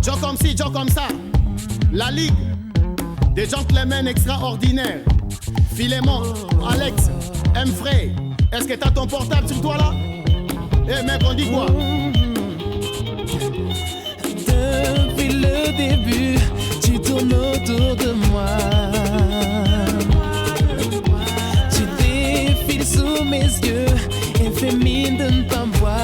Joe comme ci, Joe comme ça. La ligue des gentlemen extraordinaires. Philémon, Alex, M. Frey. Est-ce que t'as ton portable sur toi là? Eh mec, on dit quoi? Depuis le début, tu tournes autour de moi. Tu défiles sous mes yeux et fais mine de ne pas me voir.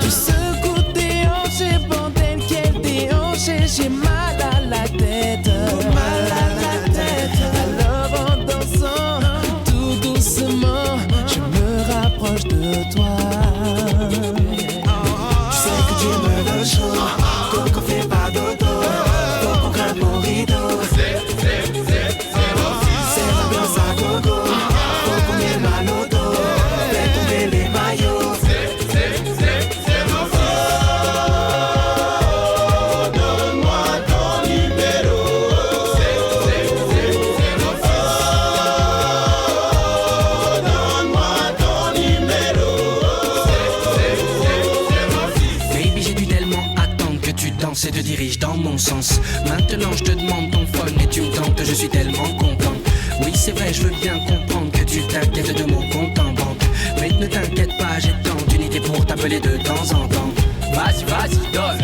Tu secoues tes hanches et bordel, quel déhanché, j'ai mal à la tête. Mal à la tête. Alors en dansant, tout doucement, je me rapproche de toi. Tu sais que tu me donnes chaud, Coco fais pas dodo, faut qu'on grimpe au rideau. C'est l'ambiance à gogo, faut qu'on ait mal au dos, fais tomber les maillots. Donne-moi ton numéro. Donne-moi ton numéro. Baby, j'ai dû tellement attendre que tu danses et te diriges dans mon sens. Maintenant, je te demande ton phone et tu me tentes, je suis tellement content. Oui, c'est vrai, je veux bien comprendre que tu t'inquiètes de mon compte en banque. Mais ne t'inquiète pas, j'ai tant d'unités pour t'appeler de temps en temps. Vas-y, vas-y, donne.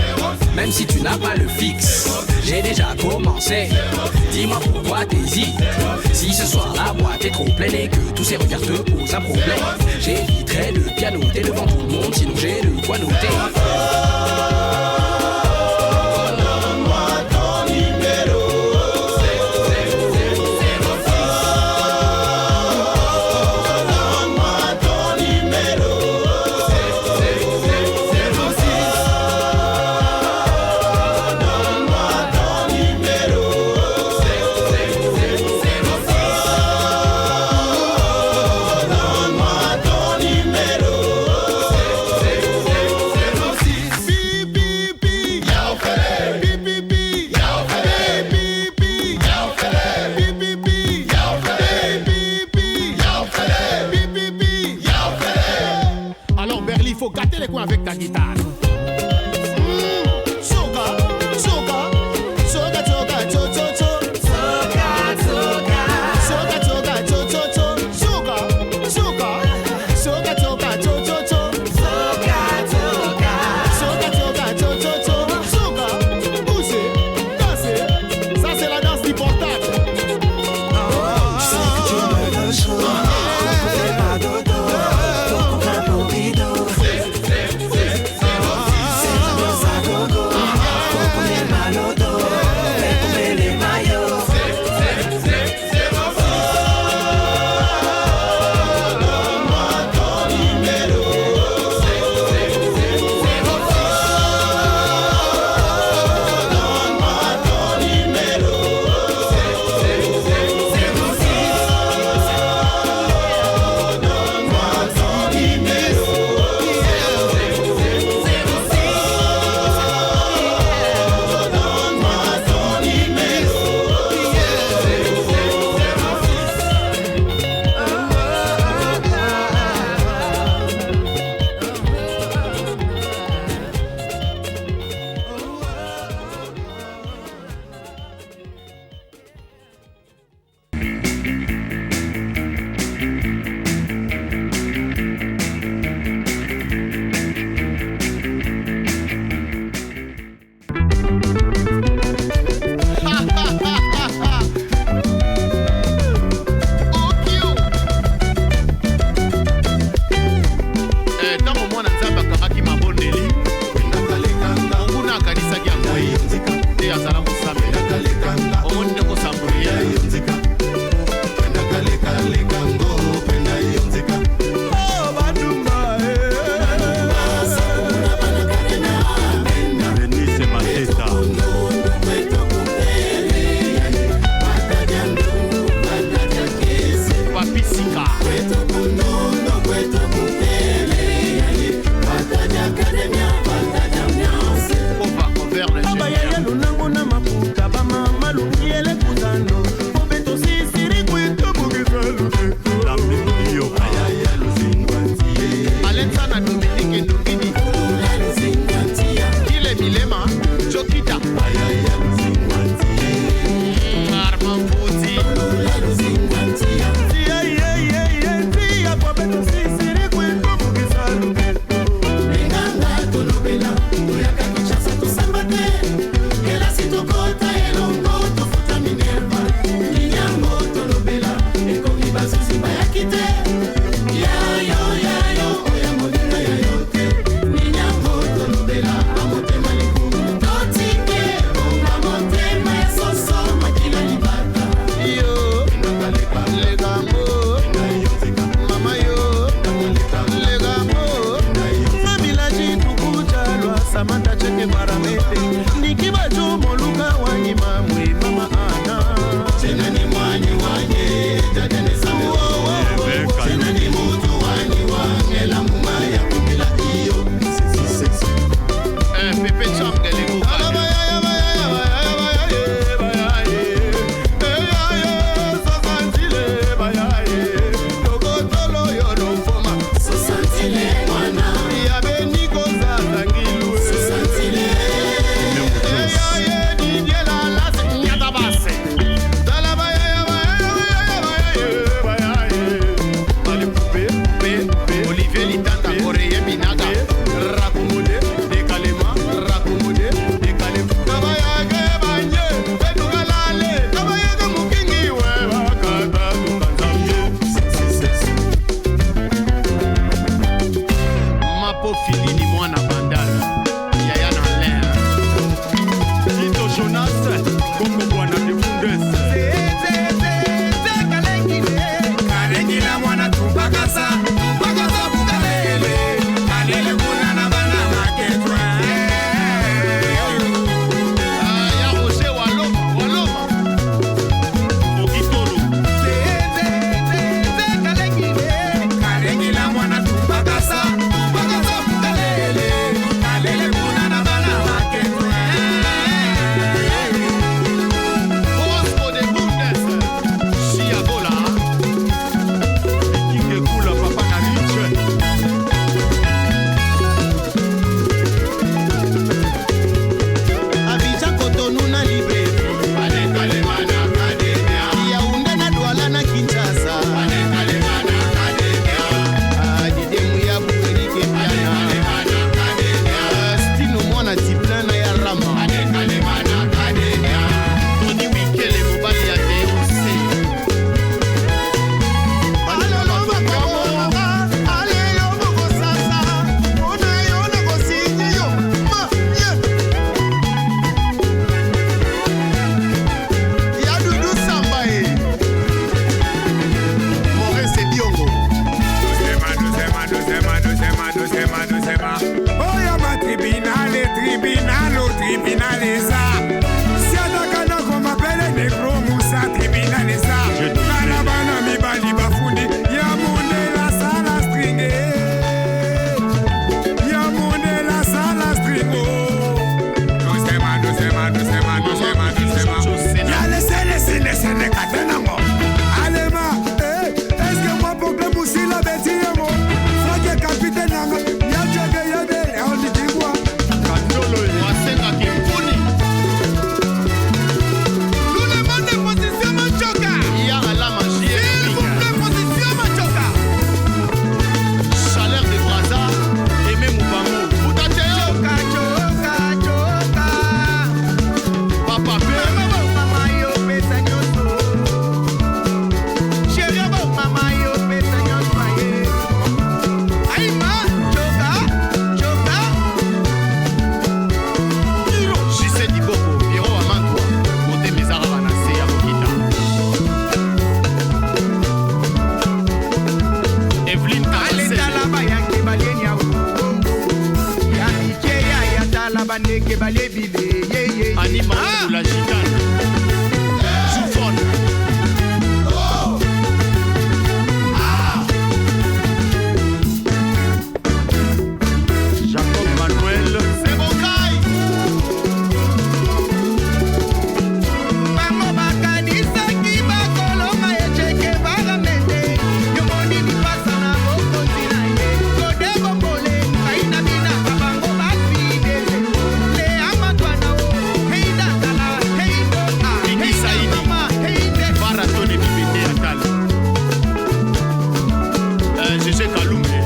Même si tu n'as pas le fixe, j'ai déjà commencé. Dis-moi pourquoi t'hésites. Si ce soir la boîte est trop pleine et que tous ces regards te posent un problème, j'éviterai de pianoter devant tout le monde, sinon j'ai de quoi noter. Donne-moi ton numéro. Donne-moi ton numéro. Donne-moi ton numéro. Donne-moi ton numéro. Pi, pi, pi. Pi, pi, pi. Pi, pi, pi. Pi, pi, pi. Pi, pi, pi. Pi, pi, pi. Alors Berly, faut gâter les coins avec ta guitare. Soca, soca, soca, soca, cho, cho, cho. Soca, soca. Soca, soca, cho, cho, cho. Soca, soca, soca, soca, cho, cho, cho. Soca, soca. Soca, soca, cho, cho, cho. Soca, bouger, danser. Ça, c'est la danse du portable. Tu sais que tu me donnes chaud, Coco fais pas dodo, faut qu'on grimpe au rideau. C'est Popo Filini mwana Bandal yaya na Alain. Tito Jonas Bongo Bwana de Bundes. Kalengila mwana tumpakasa tumpakasa bukalele kalele kuna na bana maketwa. Ah, ya Roger Waloma Waloma Okitolo. Kalengila mwana tumpakasa tumpakasa bukalele kalele kuna na bana maketwa. Bosco de Bundes Chiabola. King Kula papa na Rich. Abidjan, Cotonou na Libreville, Yaoundé na Douala na Kinshasa. Ah, Didie Muyabu, Erike Piana. Ah, Stino mwana Tiplin na ya Rama. Tony Wikele mobali ya DOC. Dosema, dosema, dosema, dosema, dosema. Oyo ma tribunale, tribunal, oh, tribunal eza. Siataka nakoma pele negro musa tribunal eza. Bana bana mibali bafundi ya mondela sala string. Ya mondela sala string. Oh. Dosema, dosema, dosema, dosema, dosema. Ya lese, lese, lese, ne katenango. Alema, eh, est-ce que moi problème aussi la bêtise mo? Franck capitaine nanga, ya jege ya be, ya ondigwa. Kandolo ye. Wasengaki mpuni. Tout le monde est position Machoka. Ya Alama S'il vous JRB. plaît, position Machoka. Chaleur de Brazza Aimé Moubango. Butateo. Choka, choka, choka. Papa Pe. Mama bo, mama yo pesa nyoso. Chérie bo, mama yo pesa nyoso aye. Aïe ma, choka, choka. JC Diboko Piero Amantwa motema eza kaka na se ya kokita. Eveline Ale Kabasele. tala bayanke balie nyau. Ya mike ya ya tala bandeke balie bile ye ye ye. Annie Ah! Maoumou, la gitane. Zoufone. Jacob Manuel. C'est bon, Kai. Bango bakanisaki bakolonga echeke baramete yomoni lipasa na bokonzi na ye kode bombole ngai na binaka bango bafidele leamatwana o heidatala heidoa Bibi Saidi. heidamama heide Baratone Bibende Atal. GG Kalumbe.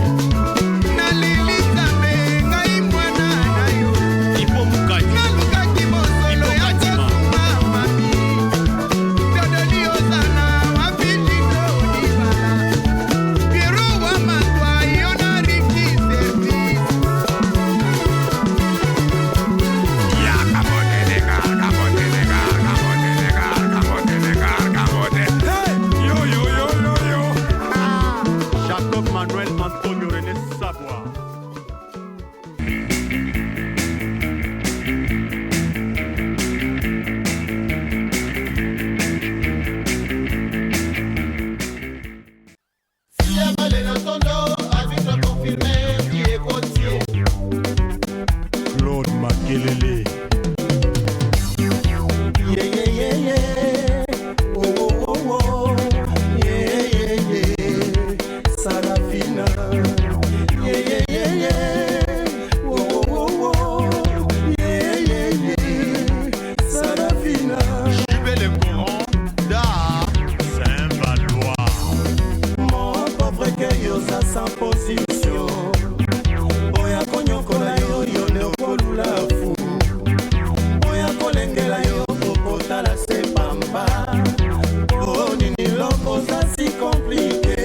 naleli nzambe ngai mwana na yo Ipo Mukadi. nalukaki mosolo ya Ipo Kadima. kosunga mami dodoli ozala wapilito odibala piero wa matwa yo na riki service. Jacob Manuel Antonio René Savoie. Claude Makelele. Jubé le Coran. Da. Saint-Valois. Mon pauvre cœur oza sans position oya konyokola yo yo nde okolula fu oya kolengela yo okotala se pamba o nini loko oza si komplike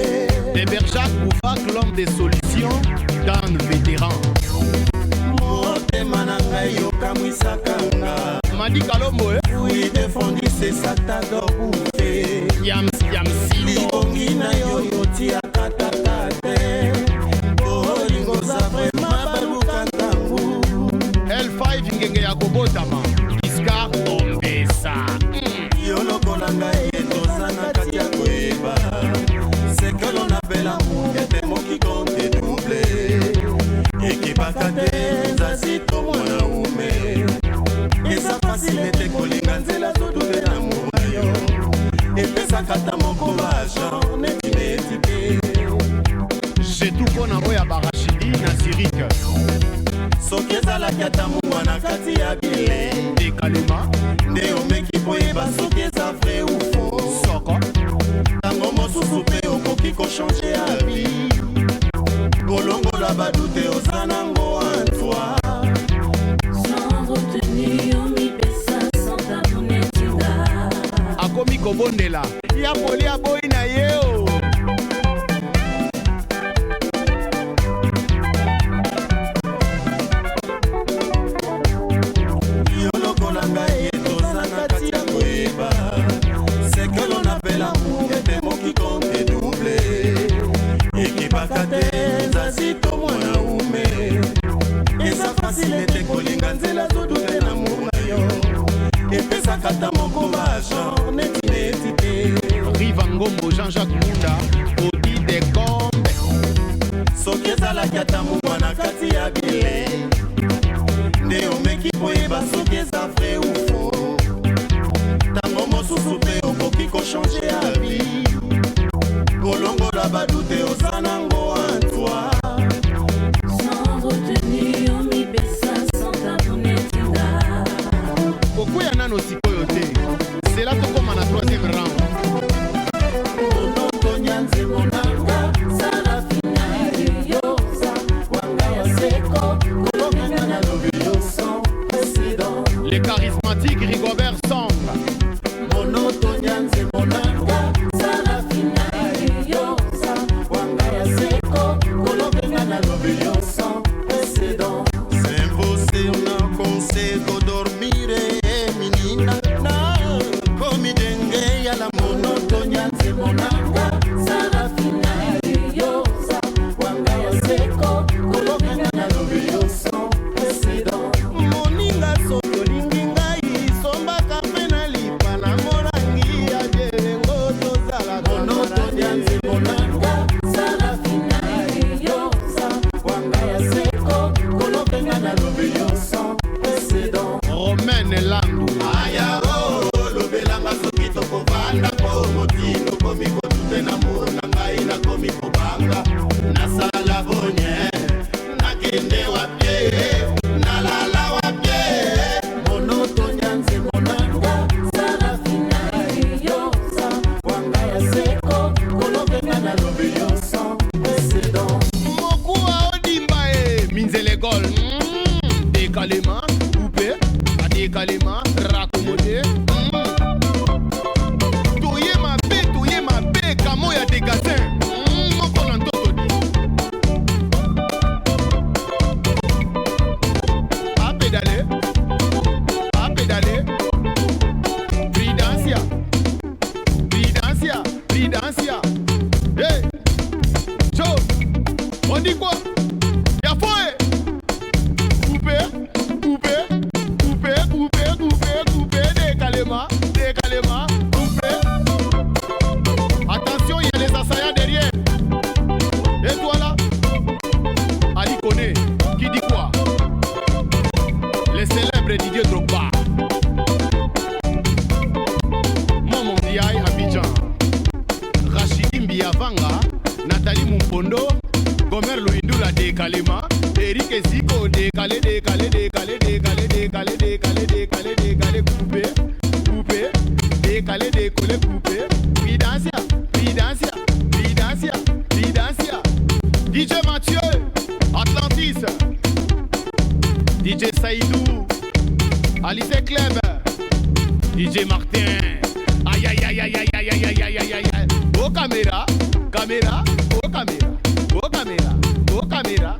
Héberjac Bouvac, l'homme des solutions. Dan Vétéran. Motema na ngai yokamwisaka nga. Madi Kalombo, eh? Oui, défendu, c'est ça t'adore bouffer. Yams, yams, Libongi na yo yotiaka tata te. Bolingo oza vraiment baluka ntango. L5 ngenge ya kobotama. Iskar Ombesa. Yo lokola ngai etoza na kati ya koyeba. C'est que l'on appelle amour ete moki compte double. Ekipaka te nzazi to mwana ume. Eza facile te kolinga nzela zodube na amour na yo. Epesaka ata moko ba genre neti neti te. Jetuko na oyo ya Barachidi na Zurich. Soki ezalaki ata mungwa na kati ya bile. Dekalema. Nde omeki koyeba soki eza vrai ou faux. Soko. Ntango mosusu mpe okoki kochange avis. Kolongola badute oza nango en toi. Sans retenue, omipesa sans tabou neti nga. Akomi kobondela. Ya poli aboyi na ye o. Yo lokola ngai etoza na kati ya koyeba. C'est que l'on appelle amour ete moki compte double. Ekipaka te nzazi to mwana ume. Eza facile te kolinga nzela zodute na amour na yo. Epesaka ata moko ba genre neti neti te. Riva Ngombo, Jean-Jacques Munda, Odi Dekombe. Soki ezalaki ata mungwa na kati ya bile. Nde omeki koyeba soki eza vrai ou faux. Ntango mosusu mpe okoki kochange avis. Kolongola badute oza nango en toi. Sans retenue, omipesa sans tabou neti nga. Kokwea nano sikoyo te. Zela tokóma na troisième round. Monotonia nzembo nanga, Sarafina yoza, wanga ya seko, kolonga na lobi yo sans précédent. Le charismatique Rigobert Song. Monotonia nzembo nanga, Sarafina yoza, wanga ya seko, kolonga na lobi yo sans précédent. Sem você eu não consigo dormir, menina. Não, come dengue a la monotonia nzembo nanga, Sarafina yoza, wanga ya seko, kolonga na lobi yo sans précédent. Moninga soki olingi ngai sombaka mpe na lipa na molangi ya jelengo tozalaka Monotonia nzembo nanga, Sarafina yoza, wanga ya seko, kolonga na lobi yo sans précédent. Romaine Landu. Aya o lobelanga soki tokovanda po motindo komi kotute na mur na ngai nakomi kobanga nasala bonye nakende wapie nalala wapie monotonia nzembo nanga Sarafina yoza, wanga ya seko kolonga na lobi yo sans précédent. Mokuwa odimba e minzele gol. Décalement, coupé, décalement, raccommodé. Toye mabe, toye mabe, kamo ya dégasin. Moko na ntoto di. A pédalé, a pédalé. Prudencia, prudencia, prudencia. Hey, Joe, on dit quoi? Ya foe! Coupé, coupé, coupé, coupé, coupé, coupé, décalement, décalement, coupé. Attention, il y a les assaillants derrière. Et toi là? Ali Koné, qui dit quoi? Les célèbres Didier Drogba. Momo Ndiaye, Abidjan. Rachidi Mbiavanga, Nathalie Mumpondo, Gomer Luindula décalement, Eric Eziko décalé, décalé, décalé, décalé, décalé, décalé, décalé, décalé, coupé, coupé, décalé, décollé, coupé, Pridancia, Pridancia, Pridancia, Pridancia, DJ Mathieu, Atlantis, DJ Saïdou, Alice Club, DJ Martin, aïe aïe aïe aïe aïe aïe aïe aïe aïe aïe aïe, oh caméra, caméra, oh caméra, oh caméra, oh caméra,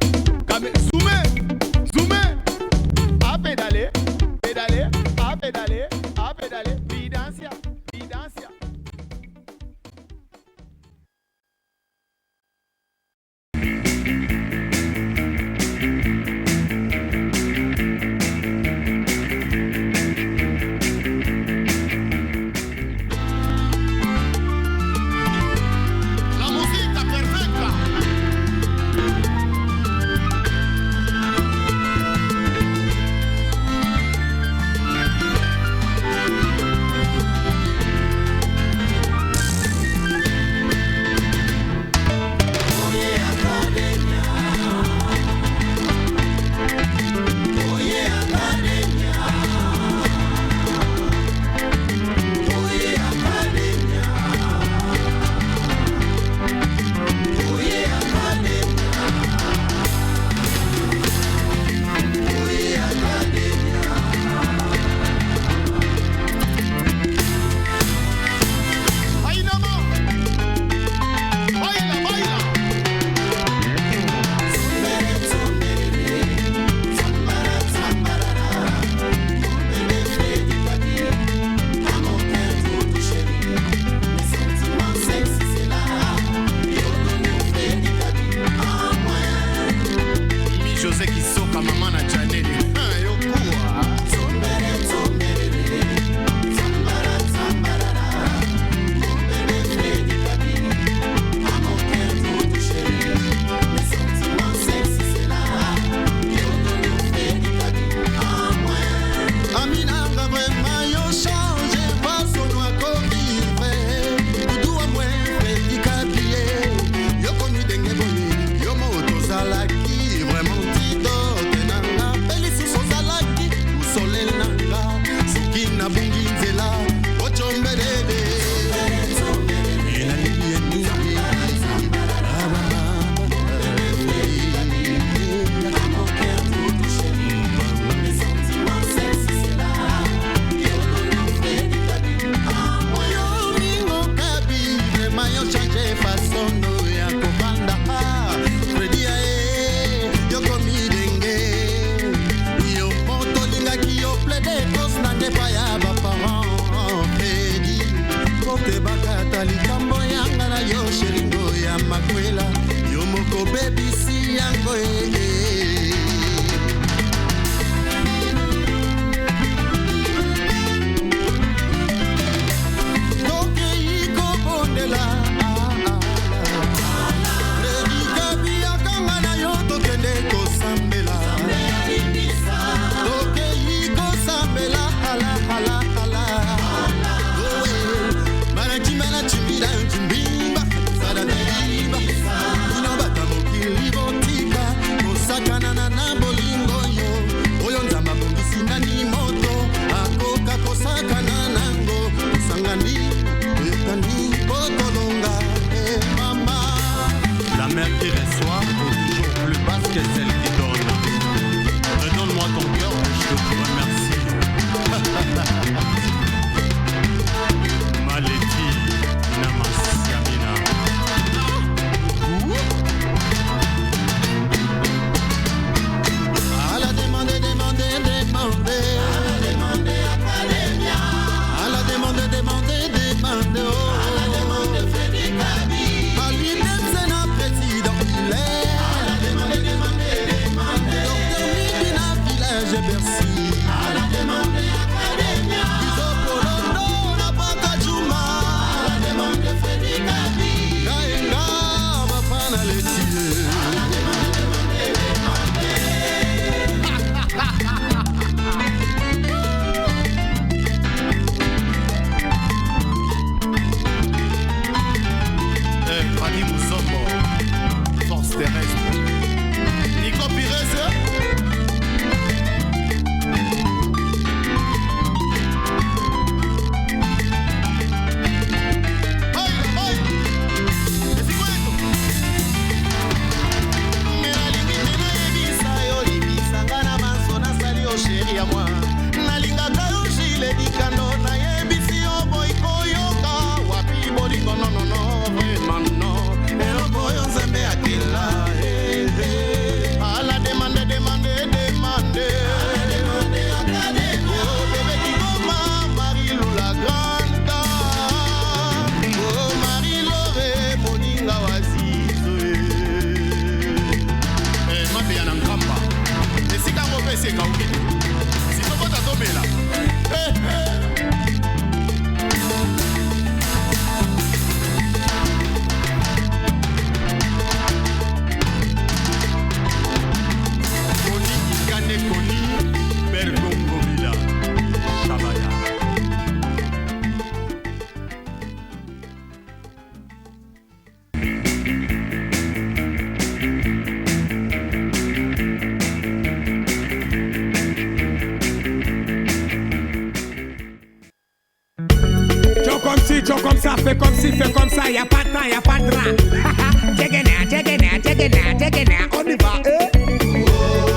va, fais comme ci, fais comme ça, y a pas de temps, y a pas de drap. Check it now, check it now, check it now, check it now, on y va, eh.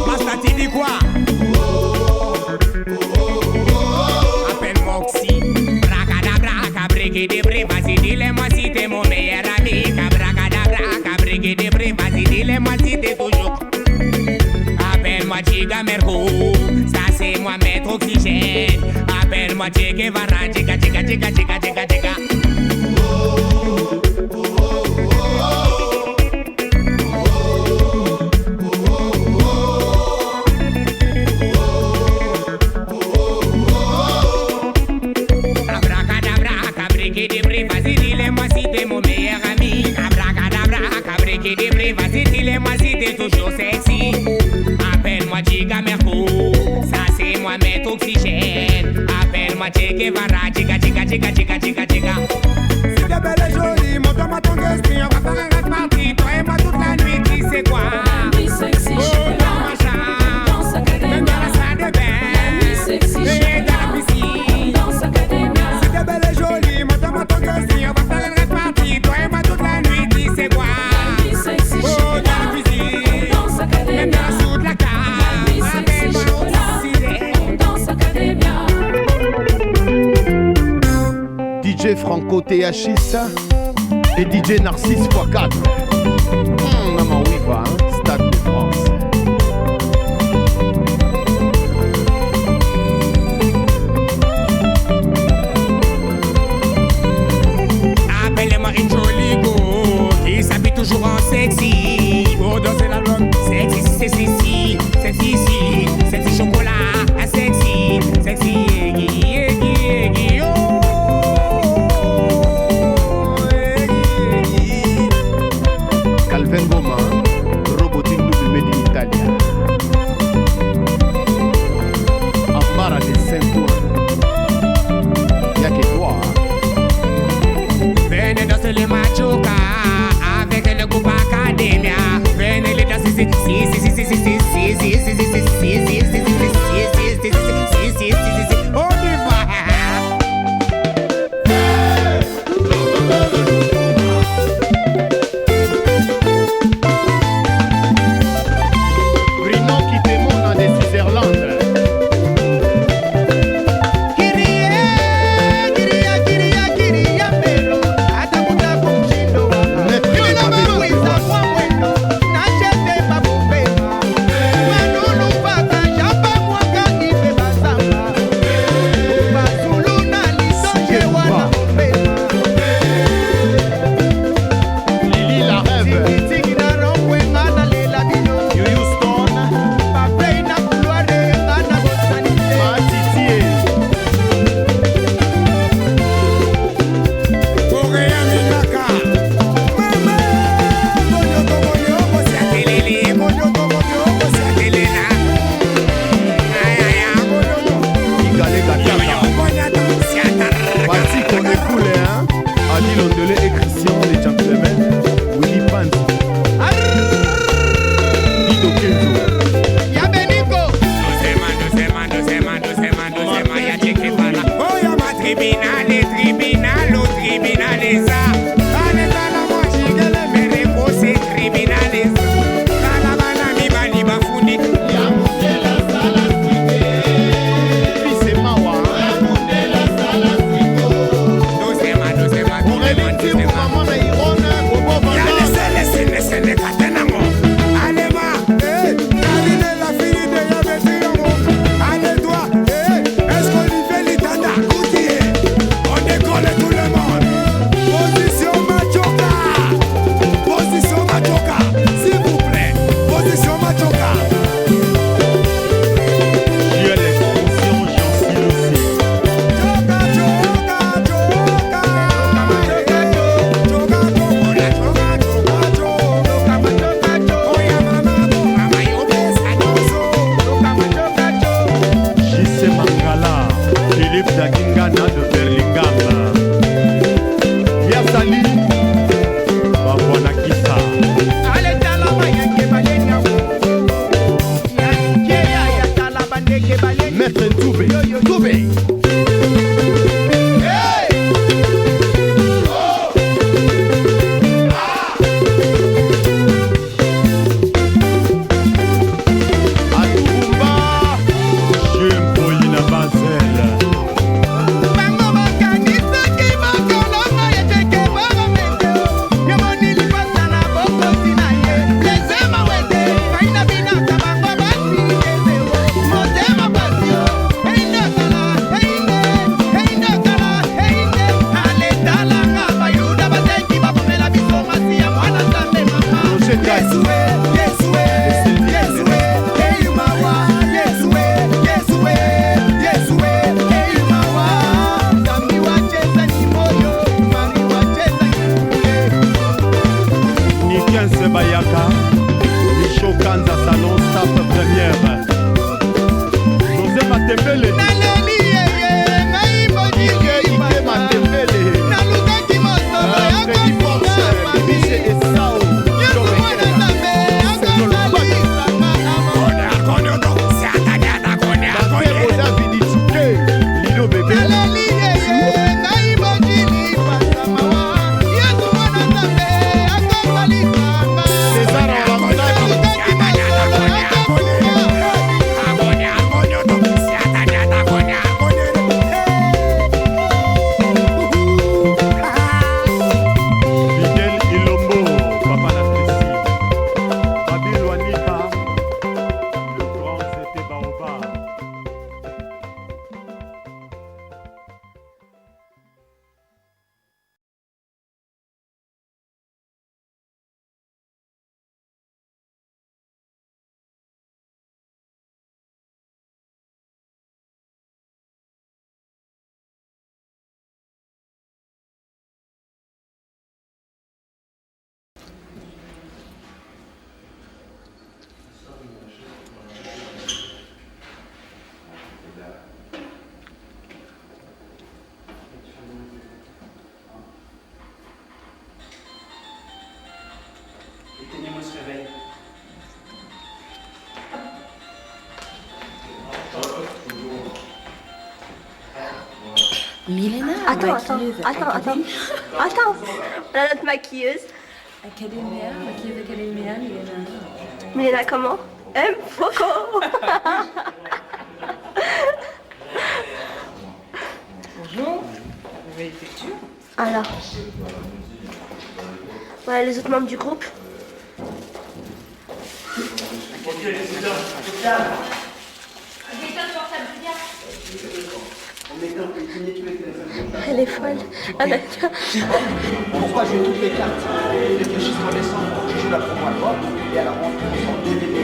Master, tu dis quoi? Appelle-moi Oxy. Bracadabra, cabriquidibri, vas-y, dis-le-moi si t'es mon meilleur ami. Cabracadabra, cabriquidibri, vas-y, dis-le-moi si t'es toujours. Appelle-moi Chica Merco, ça c'est moi maître oxygène. Appelle-moi Che Guevara, chica, chica, chica, chica, chica, chica. Abracadabra, cabriquidibri, vas-y, dis-le-moi si t'es mon meilleur ami. Abracadabra, cabriquidibri, vas-y, dis-le-moi si t'es toujours sexy. Appelle-moi Chica Merco, ça c'est moi maître oxygène. Appelle-moi Che Guevara, chica, chica, chica, chica, chica, chica. Si t'es belle et jolie, monte-moi ton esprit, on va faire un rêve parti, toi et moi toute la nuit, tu sais quoi? La nuit sexy Oh, chocolat. dans ma chambre, Danse même académia. dans la salle de bain, La nuit sexy et dans la chocolat. piscine. Danse académia. Si t'es belle et jolie, monte-moi ton esprit, on va faire un rêve parti, toi et moi toute la nuit, tu sais quoi? La nuit sexy Oh, dans la chocolat. cuisine, Danse même dans académia. la soude, la La cave, nuit sexy appelle-moi chocolat. Oxydé. On danse académia. DJ Franco THX et DJ Narcisse x4. Maman, oui, va, hein, Stade de France. Appelez-moi une jolie go qui s'habille toujours en sexy pour danser la langue. Sexy, sexy, sexy, sexy, sexy, sexy chocolat, ah, sexy, sexy, eggy, eggy, eggy, oh, eggy, eggy. Calvin Goma, hein, Attends, attends, Maquilleuse attends, attends. Attends. Voilà notre maquilleuse. Academia, maquilleuse Academia, Milena. Milena comment? M. Foco. Bonjour, nouvelle lecture. Alors. Voilà les autres membres du groupe. Elle est folle. Ah, d'accord. Pourquoi jouer toutes les cartes? Réfléchissez en décembre, je joue la promo album et à la rentrée on sort DVD.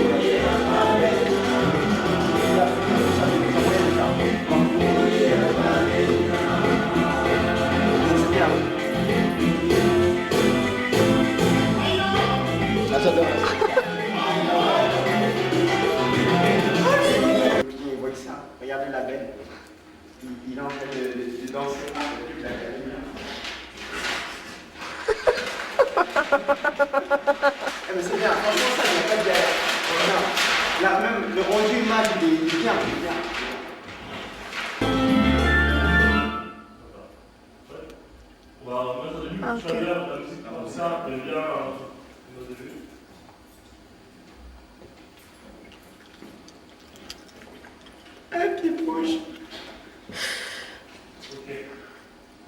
Ah, j'adore. Il voit ça. Regardez la belle. Il est en train de danser. Eh mais c'est bien, franchement ça, il n'y a pas de galère. Là même le rendu image, il est bien, il est bien. Ah, ok. Un petit bouge.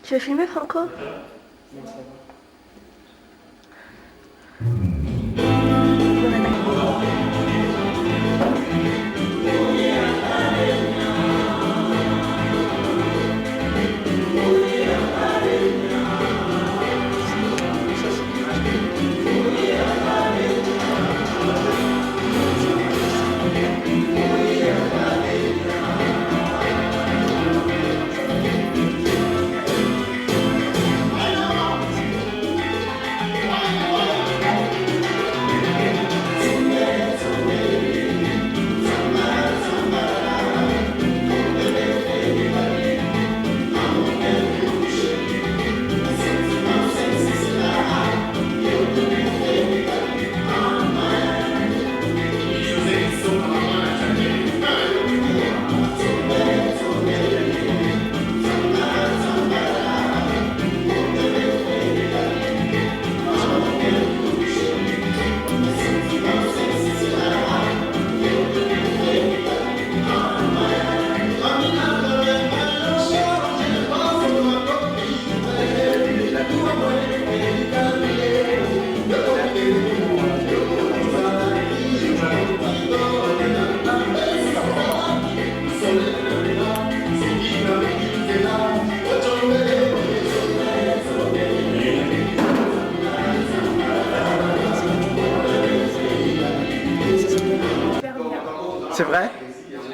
Tu veux filmer, Franco? Non, ça va. C'est vrai?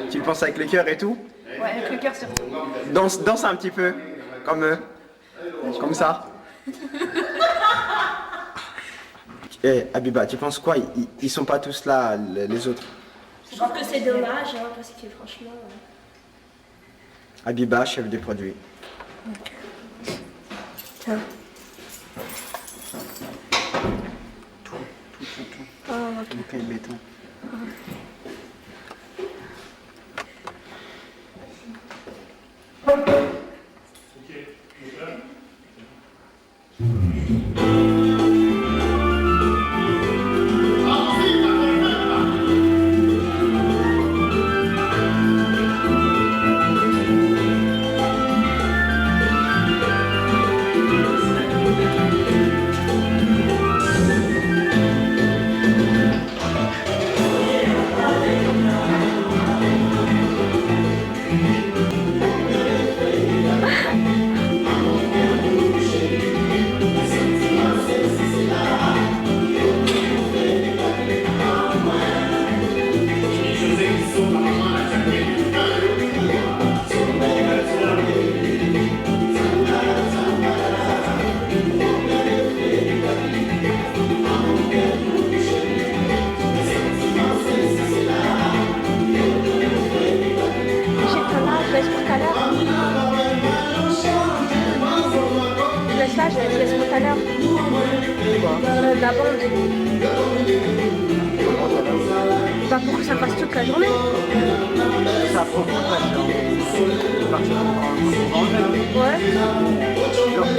Tu le penses avec le cœur et tout? Ouais, avec le cœur surtout. Danse, danse un petit peu, comme eux. Comme ça. Eh, Abiba, tu penses quoi? Ils sont pas tous là, les autres. Je trouve que c'est dommage, hein, parce que franchement... Abiba, chef de produit. Ok. Tiens. Tout, tout, tout, tout. Ah, ok. Ok, béton. Je laisse pour tout à l'heure. La bande. Bah pour que ça passe toute la journée. Ça prend toute la journée. C'est parti pour Ouais. Genre,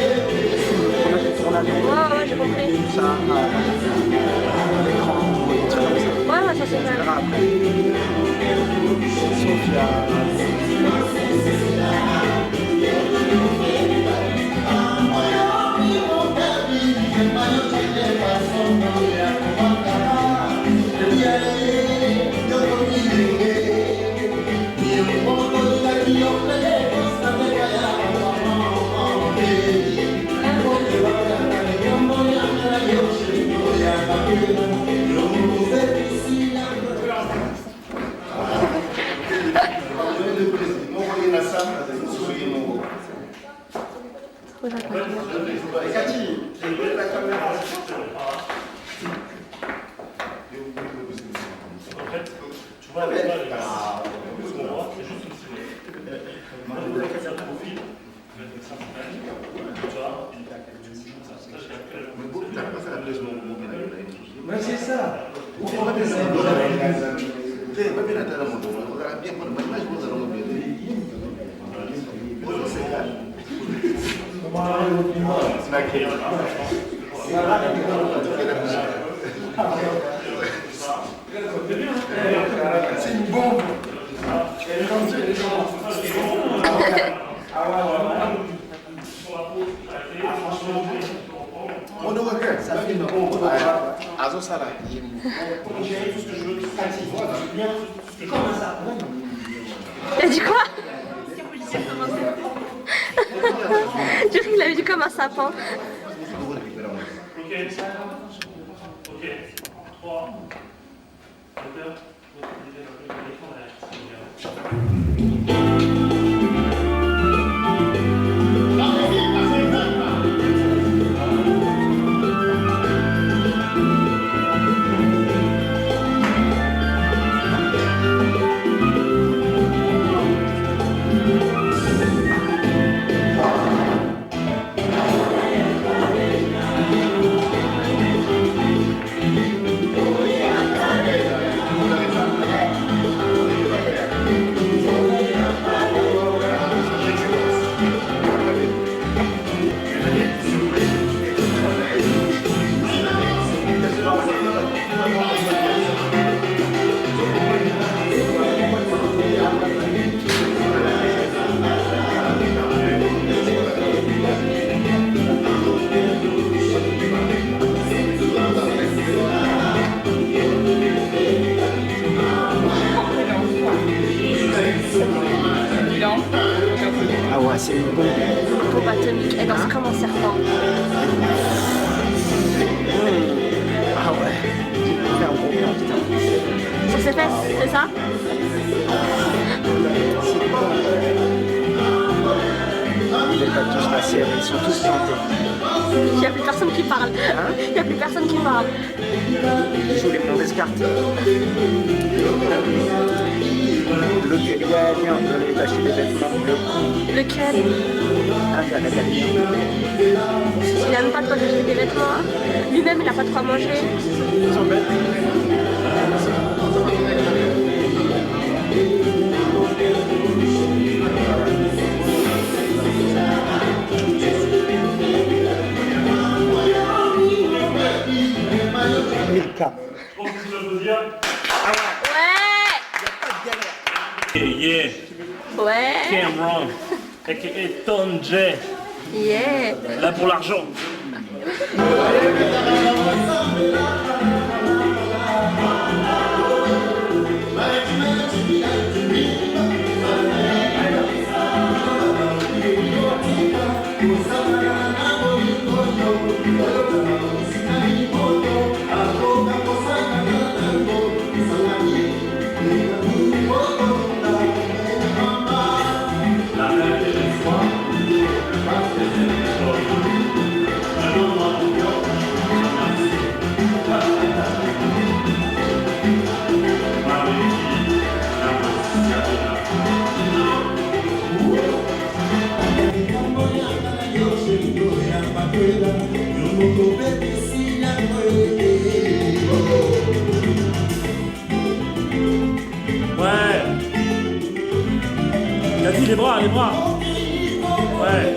tournage de tournage. Ouais, ouais, j'ai compris. Tout ça, l'écran, des trucs comme ça. Ouais, ouais, ça c'est On clair. verra après. Sophia. Mais c'est ça. C'est une bombe. Il a dit quoi? J'ai cru qu'il avait dit comme un sapin. Ok. Ok. 3. Ah ouais, c'est une bombe. Bombe atomique, elle danse comme un serpent. Ah ouais. J'ai fait un gros plan, putain. Sur ses fesses, c'est ça? Ils veulent pas tous passer, ils sont tous plantés. Il n'y a plus personne qui parle. Il n'y a plus personne qui parle. Ils jouent les mauvaises cartes. Le il y a un lien, vous allez acheter des vêtements, le con. Lequel? Ah, c'est à l'académie. Il n'a même pas de quoi acheter des vêtements. Lui-même, il n'a pas de quoi manger. Ils sont bêtes. Milka. Ouais. Yeah, Ouais. Cameron, aka Ton J, Yeah. là pour l'argent. Yo moko bebisi yango. bras, les bras. Ouais.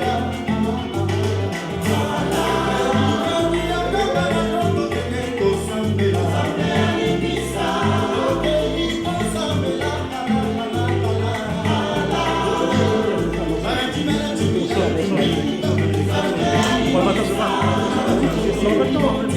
Ouais, maintenant, c'est pas. On n'a pas le temps, en fait.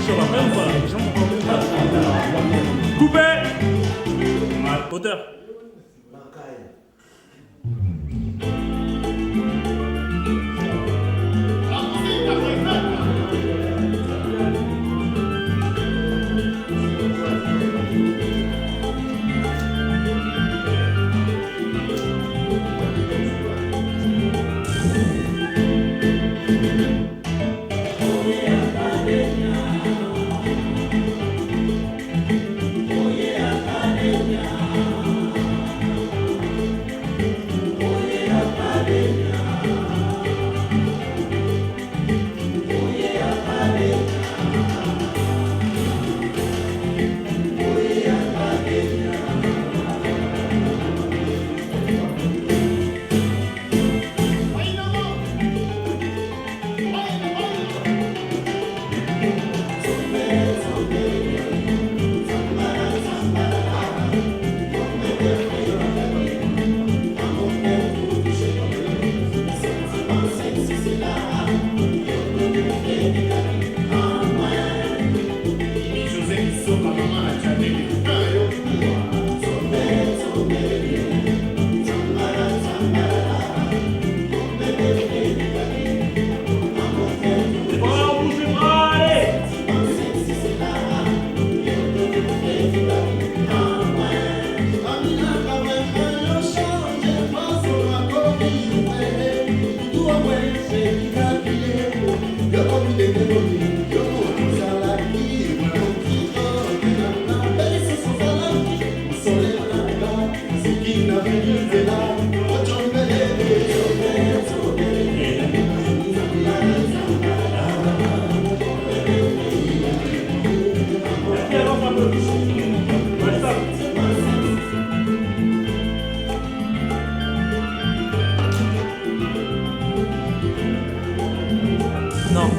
Sur la main ou pas? Les gens m'ont compris pas. Coupé. Hauteur. Les bras, on bouge les bras, allez. Ok, avance un peu. Ouais, stop. Non.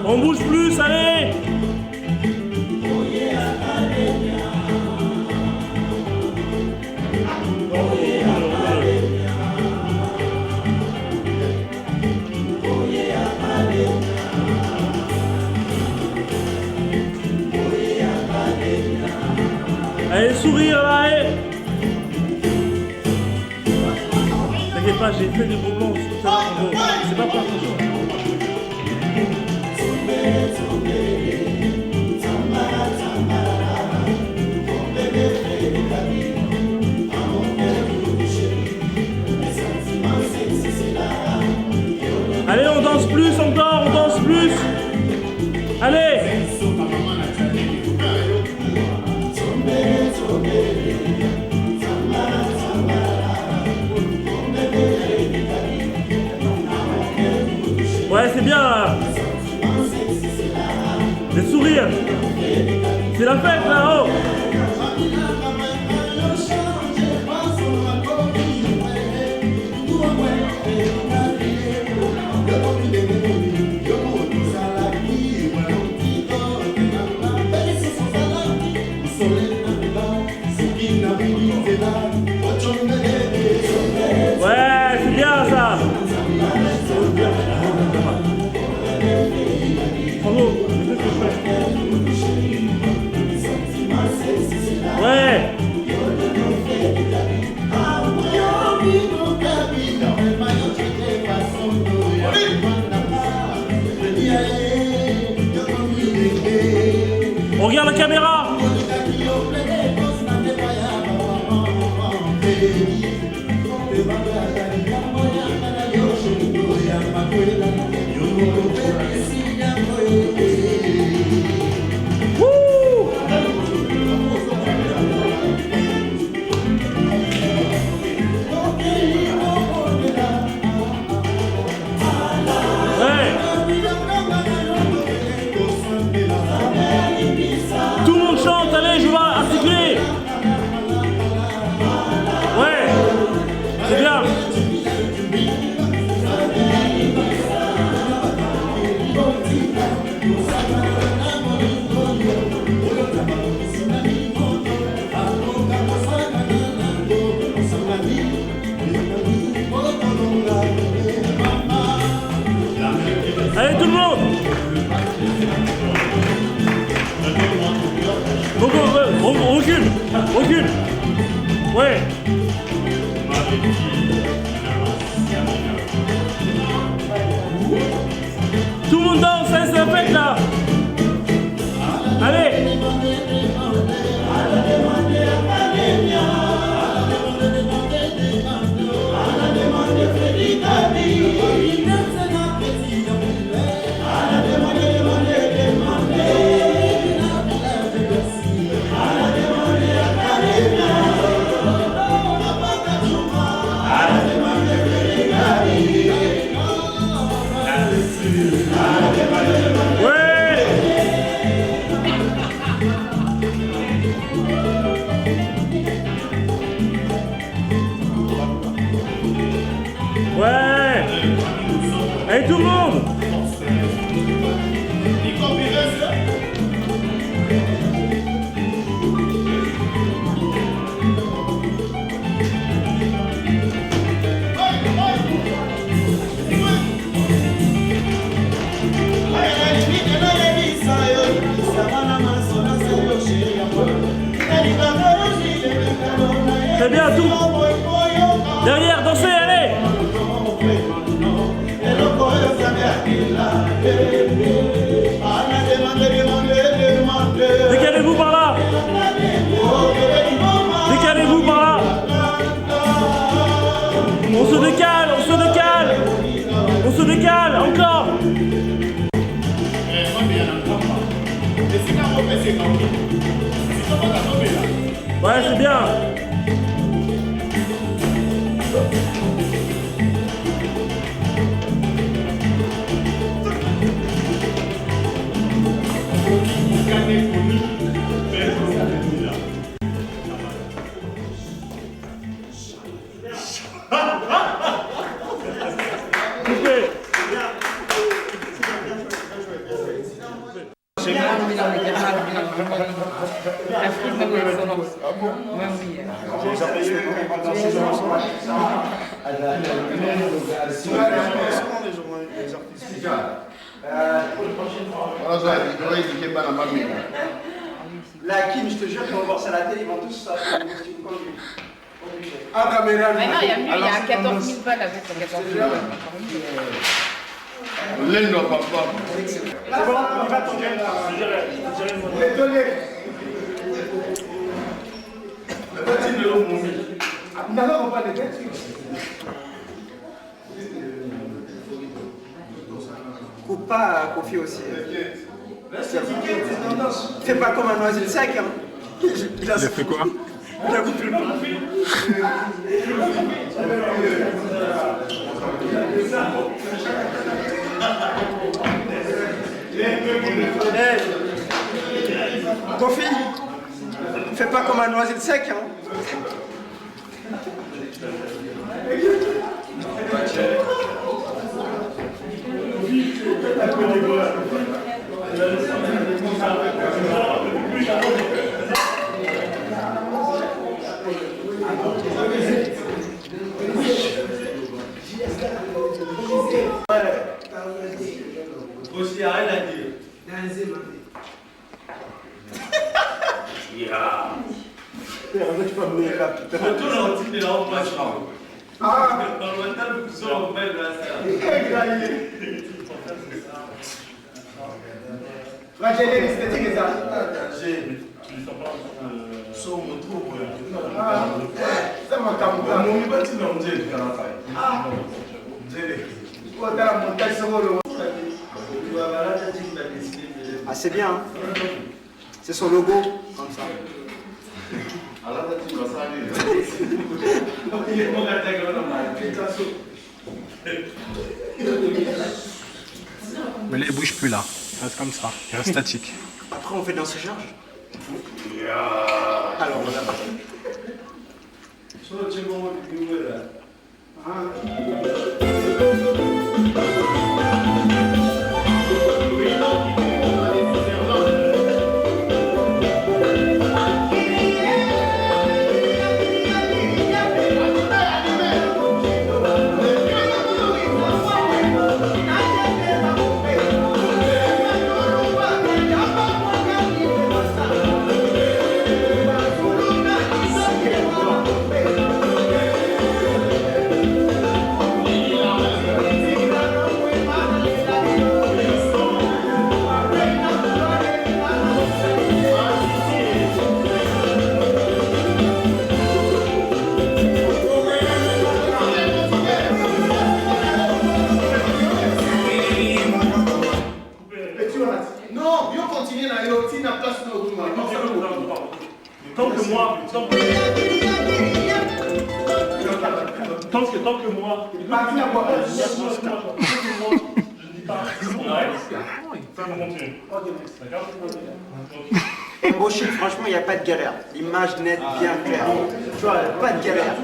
On bouge plus, allez. Allez, sourire là, allez. T'inquiète pas, j'ai fait des gros plans tout à l'heure, en gros. C'est pas pour attention. Allez, on danse plus encore, on danse plus. Allez. Ouais, c'est bien là. Des sourires. C'est la fête là-haut. Ouais, c'est bien ça. Bravo, je sais ce que je fais. Ouais. On regarde la caméra. Recule. Ouais. Tout le monde danse, hein, c'est la fête là. Allez. Ouais. Ouais. Allez tout le monde. Très bien, tout. Derrière, dansez, allez. Décalez-vous par là. Décalez-vous par là. On se décale, on se décale. On se décale, encore. Ouais, c'est bien. Coupez. La Kim, je te jure qu'ils vont voir ça à la télé, ils vont tous s'acheter des costumes comme lui. Ah, caméra. Mais non, il y a mieux, il y a 14 000 balles avec 14 000 balles. Lendo papa. C'est bon, on y va ton Coupe pas Kofi aussi. Fais pas comme un oiseau sec. Hein. Il a fait quoi? Il a coupé le Hey. Kofi, fais pas comme un oiseau sec. Hein. Ah, c'est bien, hein. C'est son logo, comme ça. Mais il bouge plus là. Il reste comme ça. Il reste statique. Après, on fait danser Georges. Alors, on va partir. Thank you. Tant que moi. Tant que moi, je ne dis pas, on arrête. On continue. D'accord. Bon shit, franchement, il n'y a pas de galère. L'image nette, bien claire. Tu vois, pas de galère.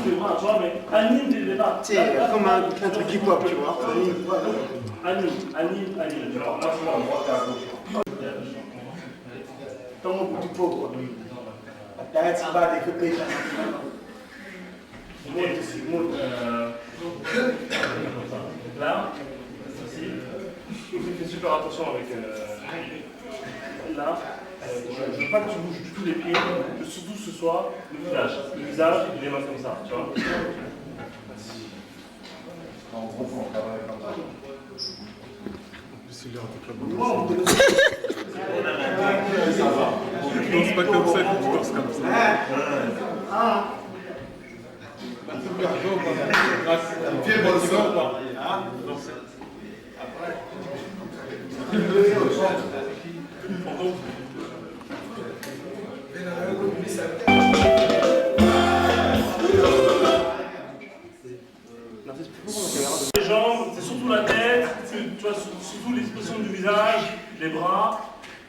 Tu vois, mais anime dès le départ. Tu sais, comme un truc hip-hop, tu vois. Anime, anime, anime. Tu vois, moi, droite à gauche. Toma du pauvre. T'arrêtes pas de couper. Là, ceci. Fais super attention avec. Là, je veux pas que tu bouges du tout les pieds, que surtout ce soit le visage. Le visage et les mains comme ça, tu vois. Tu danses pas comme ça, tu danses comme ça. Les jambes, c'est surtout la tête, tu vois, surtout l'expression du visage, les bras,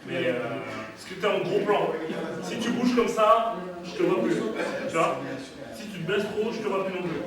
mais parce que tu es en gros plan. Si tu bouges comme ça, je te vois plus. Tu vois? Si tu te baisses trop, je te vois plus non plus.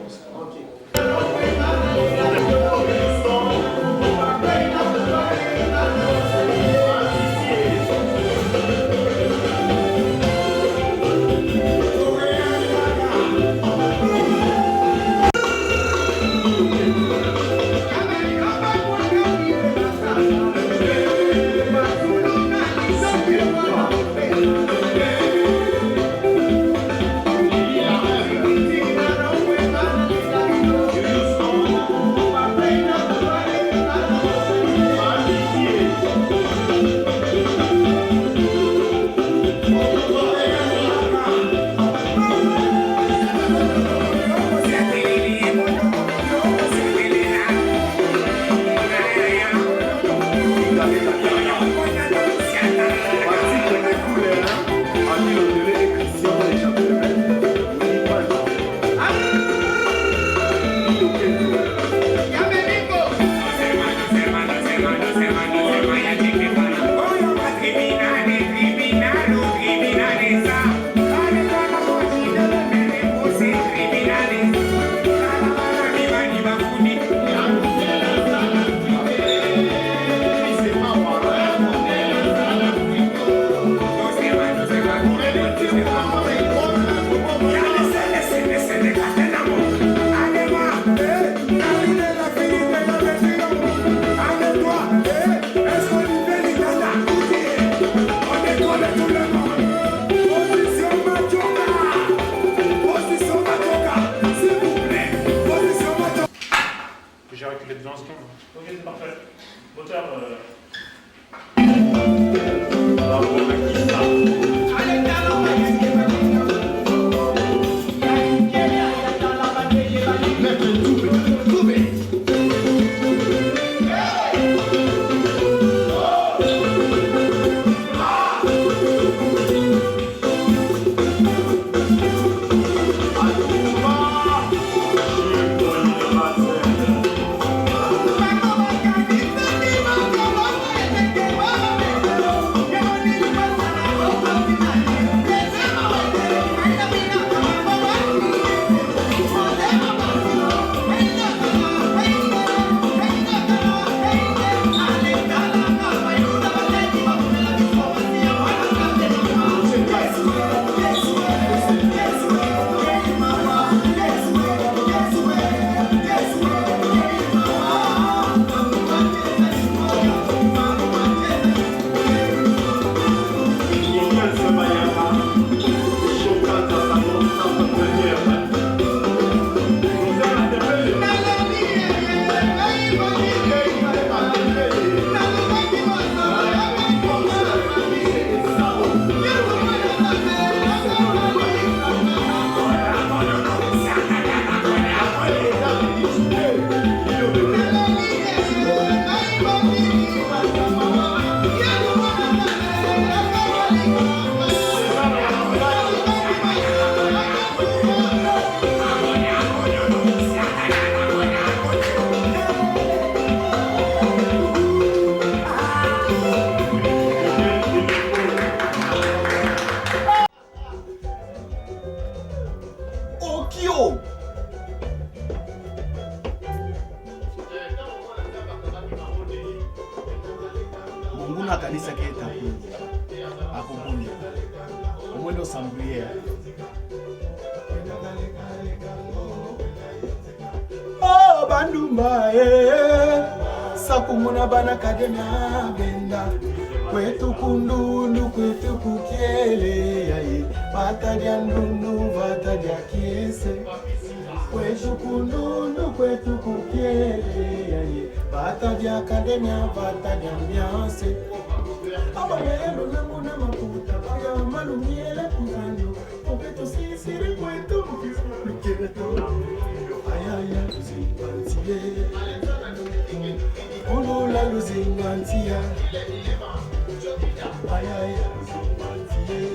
Tokyo. Monguna akanisaki ete akobunda, omoni osambrie. Oh, bandumba eh, sakumuna bana kademia benda kwetu kundundu kwetu kukiele yaye batadya ndundu batadya kiese kwetu kundundu kwetu kukiele yaye batadya kademia batadya ambiance abamelo namuna maputa baya malumiele kuzanyo obeto sisiri kwetu luketo ayaya luzingantie ulula luzingantia ayaya luzingantie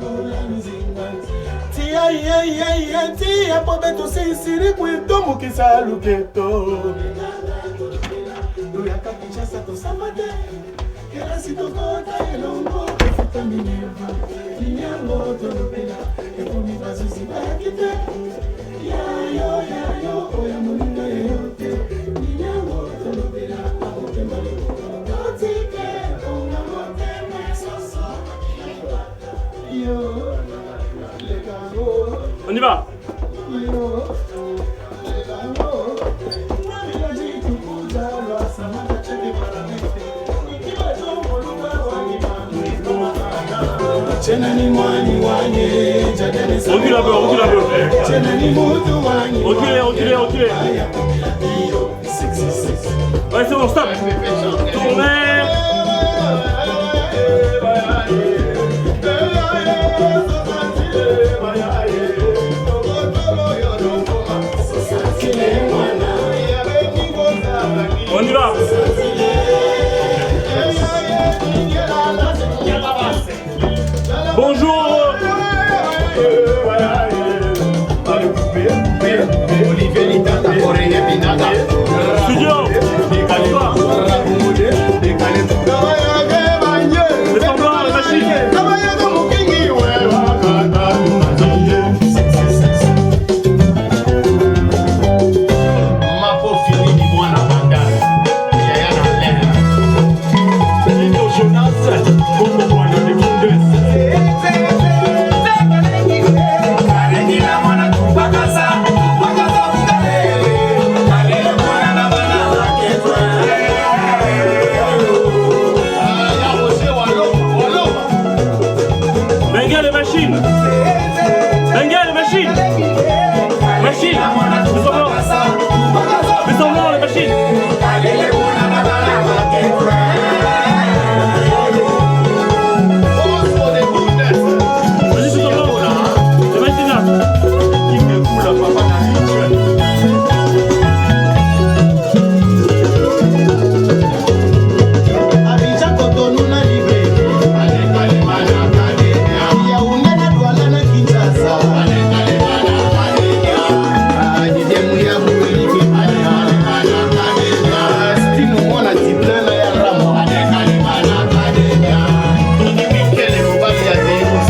ulula luzingantia tia ye ye ye tia po beto sisiri kwetu mukisa luketo toyaka Kinshasa tosamba te kelasi tokota elongo tofuta minerva linyango tolobela ekomi bazuzi bayaki te yayo yayo oya moninga yayo te linyango tolobela akokemba totike konga motema soso yo lekango. On y va. Yo lekango. Recule un peu, recule un peu. Reculez, reculez, reculez. Ouais, c'est bon, stop. Tournez. On y va. Bonjour. Studio. Bonsoir. Fais semblant, la machine. Benga les machines. Benga les machines. Machine. Fais semblant. Fais semblant les machines. Vas-y, fais semblant. Les machines là. Abidjan Cotonou na Libreville Yaoundé na Douala na Kinshasa Didier Muyabu Olivier Stino mwana Dublin na ya Rama Mikele mobali ya DOC.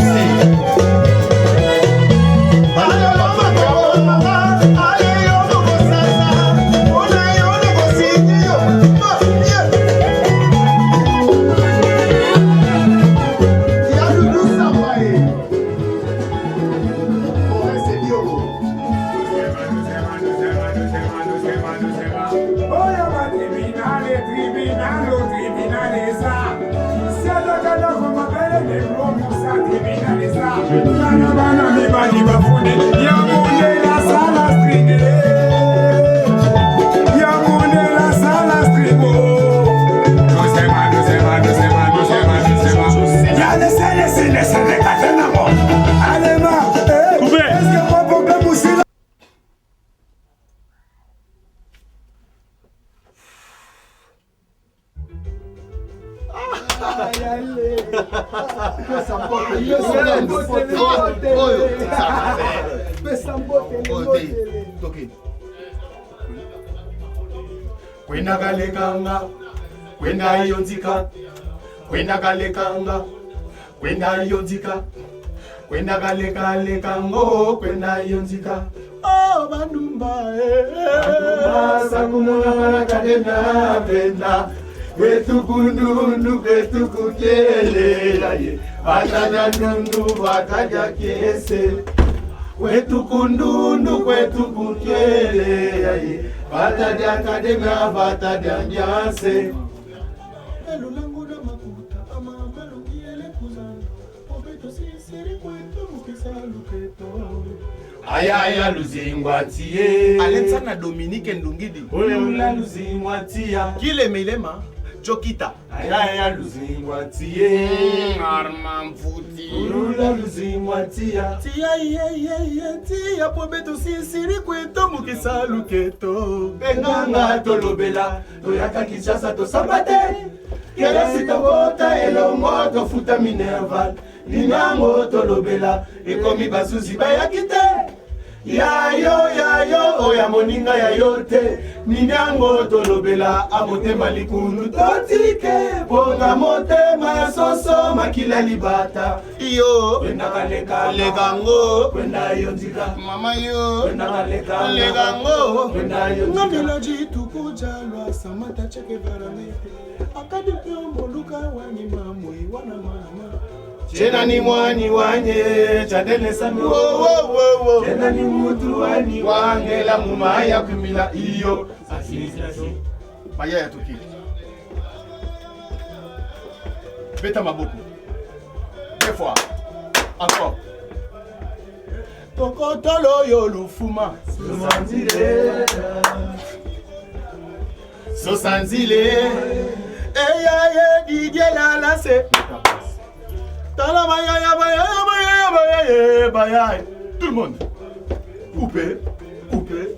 Kwendakalekanga kwenda iyo nzika, kwendakalekanga kwenda iyo nzika. Kwenda kalekaleka ngo kwenda yo nzika. Oh, bandumba Bandumba sakumuna mana kadena penda. Kwetu kundundu kwetu kukelela ye. Bataja nundu bataja kiese. Kwetu kundundu kwetu kukelela ye. Bataja kadena bataja ndianse. Elulangu na makuta amamalungi elekuzana obeto sisiri kwetu mukisa luketo. Ayaya luzingwa tie. Alensana Dominique Ndungidi. Olula luzingwa tia. Kile milema Jokita. Ayaya luzingwa tie. Arma mfuti. Olula luzingwa tia. Tia ye ye ye tia po beto sisiri kwetu mukisa luketo. Benganga tolobela toyaka Kinshasa tosamba te. Kelasi tokota elongo tofuta minerval. Linango tolobela ekomi basusi bayaki te. Yayo yayo oya moninga ya yo te. Ninyango tolobela a motema likundu totike. Bonga motema ya soso makila libata. Yo. Kwenda kaleka Lekango. Kwenda yo nzika. Mama yo. Kwenda kaleka Lekango. Kwenda yo nzika. Ngamila jitukujalwa samata cheke varamete. Akadi pyo moluka wanyima mwi wana mama. Chena ni mwani wanye chadele sami Wo, wo, wo, wo. Chena ni mutu wani wangela mumaya kumila iyo. Maya ya toki. Beta maboko. Deux fois. Encore. Tokotolo yo lufuma. Sosanzile. Sosanzile. Eya ye Didier Lalase. Tala bayaya bayaya bayaya bayaya bayaya. Tout le monde. Coupez. Coupez.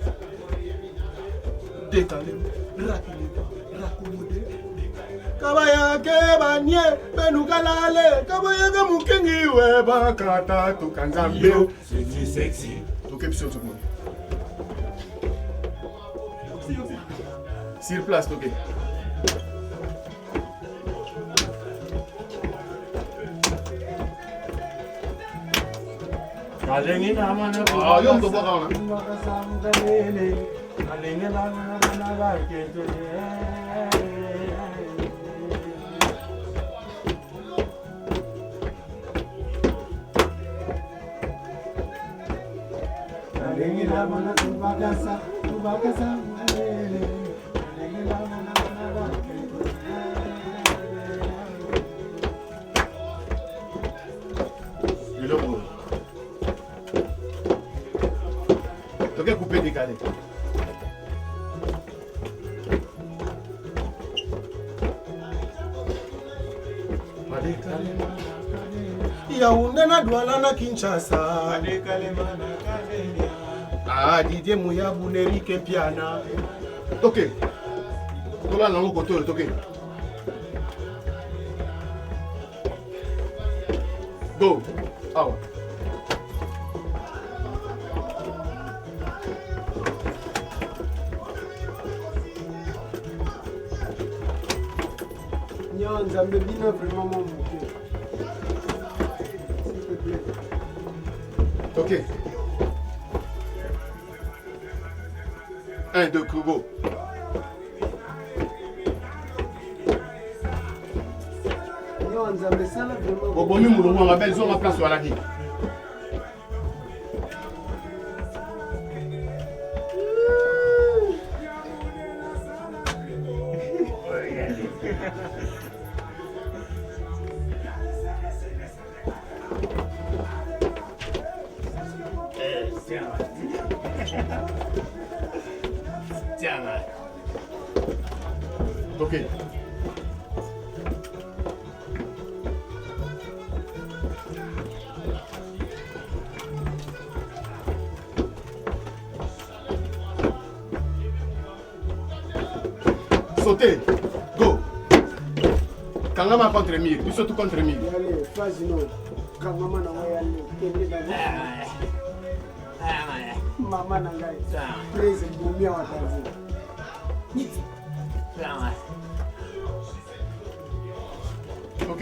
Décalez. Raculez. Raccommodez. Kabaya ke banye benukalale. Kabaya ke mukingi we bakata tukanzambe. Yo, c'est du sexy. Toke biso tout le monde. Sur place, toke. Ah, yo moto bwaka wana. Eloko. Toke couper décalé. Yaounde na Douala na Kinshasa. Ah, Didier Muyabu Nerike Piana. Toke. Tola nango kote oyo toke. Go. Awa. Nyo nzambe bino vraiment mwa moke. S'il te plaît. Ok. 1, 2, go. Nyo nzambe sala vraiment. Bobomi mulongo wanga belle zonga place walaki. Ok. Sautez. Go. Kangama contre mur. Biso tout contre mur. Yale, phase no. Kangama na ngai yale. Kende na Mama na ngai. Praise bomi awa tanzi. Ok.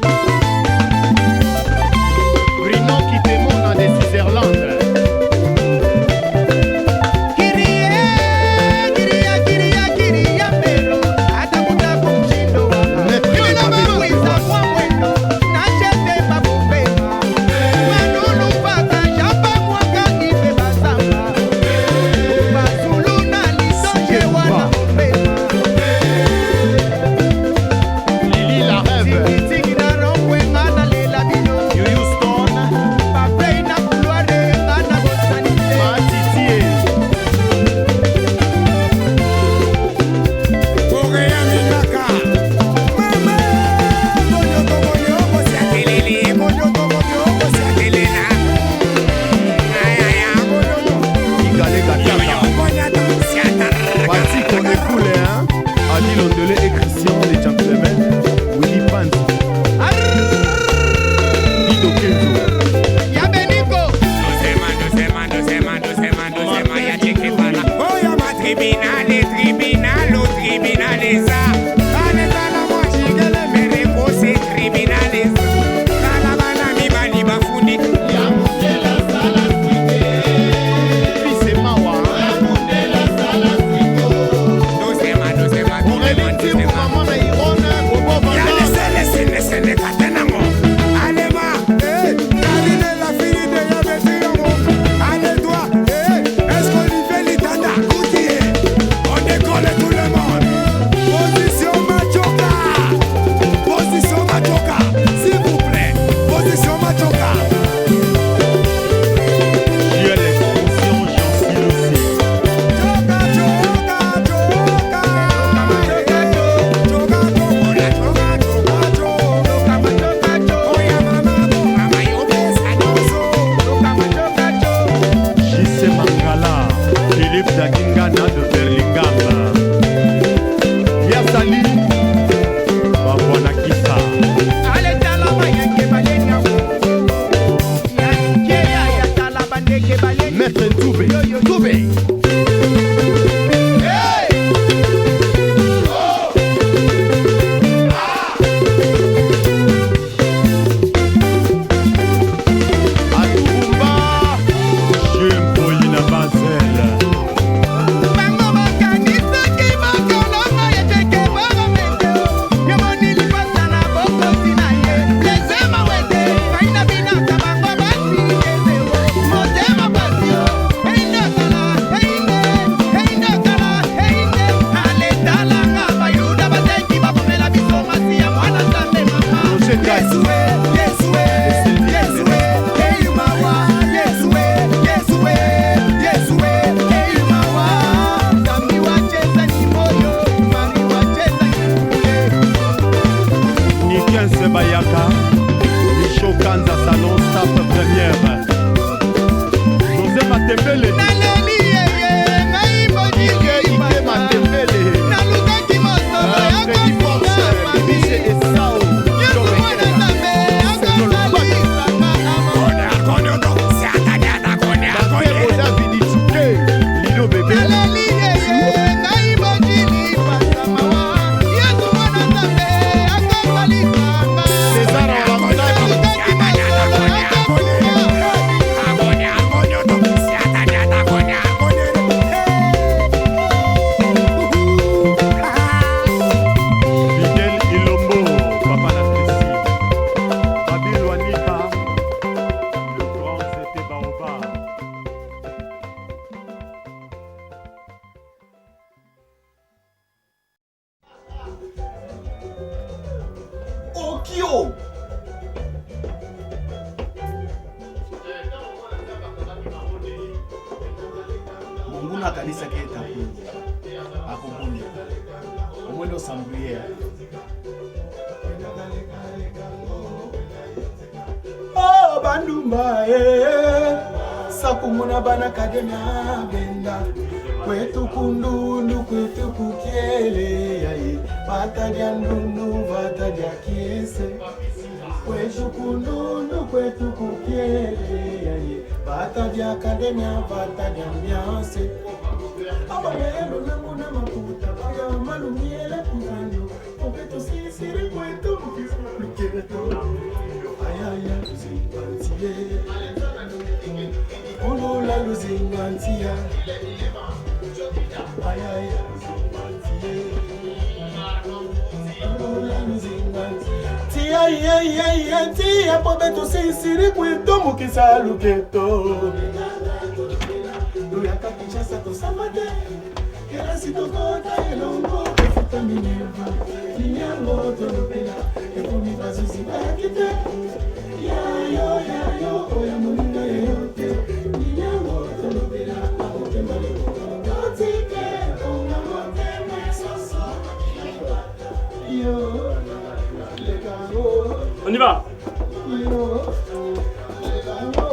Nikense Bayaka, Micho Kanza Salon, Sap Première. José Matembele. Naleli yeye ngai Ike Ike Matembele. Nalukaki mosolo ya Freddy Force, BBC Esao. Lido Bébé. Naleli yeye ngai bojili pasamawa Yesu mwana Nzambe akokalisanga. César Nalukaki mosolo ya Fidel Ilombo, Papa Latrici. Babi Luanika, le grand Zete Baoba. Okio monguna akanisaki ete akunzi akobunda omoni osambwiye. Oh, bandumba eh, sakumuna bana kademia benda kwetu kundundu kwetu kukiele yaye vatadya ndundu vatadya kiese kwetu kundundu kwetu kukiele yaye vatadya kademia vatadya mbianse abayelo nangu na makuta baya malumiele kuzandu opeto sisiri kwetu luketo ayaya luzingantie olola luzingantia ayaya luzingantie olola luzingantia tia ye ye ye tia po beto sisiri kwetu mukisa luketo toyaka Kinshasa tosamba te kelasi tokota elongo tofuta minerva linyango tolobela ekomi bazuzi bayaki te yayo yayo oya moninga yayo te linyango tolobela akokemba totike onga motema soso yo lekango On y va. yo lekango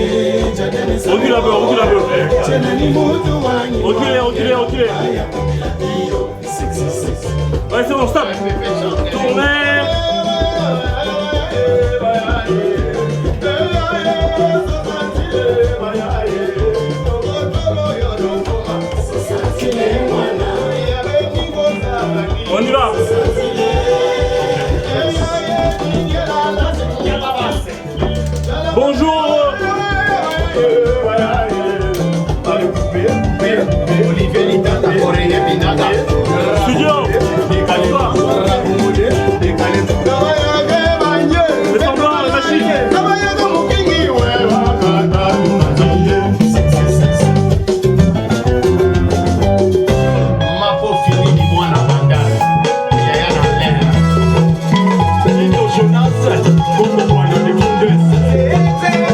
Recule un peu, recule un peu. Reculez, reculez, reculez. Ouais, c'est bon, stop. Tournez. On y va. Bonjour. Studio. Bonsoir. Les semblants, la machine. Jonas, Bongo Bwana de Bundes.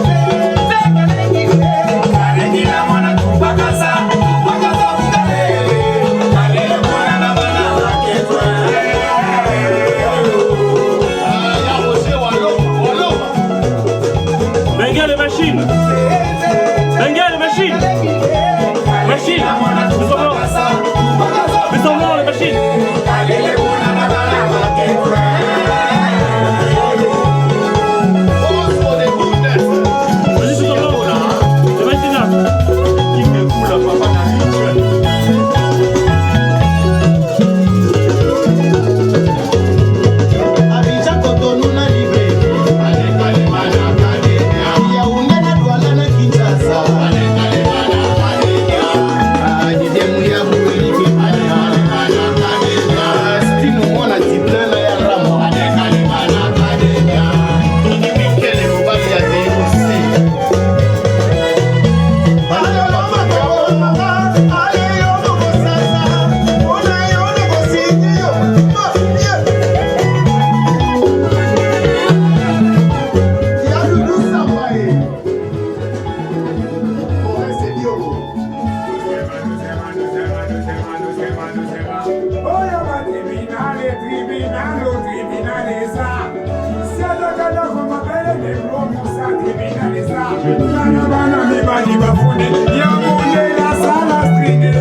Bani bafuni Yamunde la sala stringe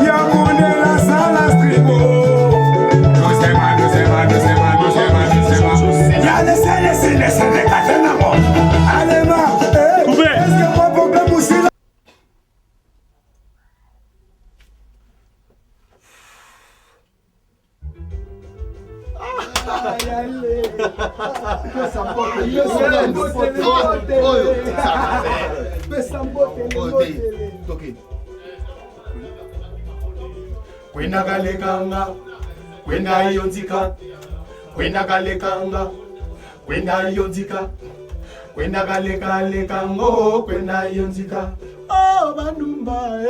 Yamunde la sala stringo Doucement, doucement, doucement, doucement, doucement. Ya laissez, laissez, laissez, les katenamo. Allez, ma, eh, est-ce que moi, problème aussi là? Kwendakalekanga kwenda iyo nzika kwendakalekanga kwenda iyo nzika kwendakalekaleka-ngo kwenda iyo nzika. Oh, bandumba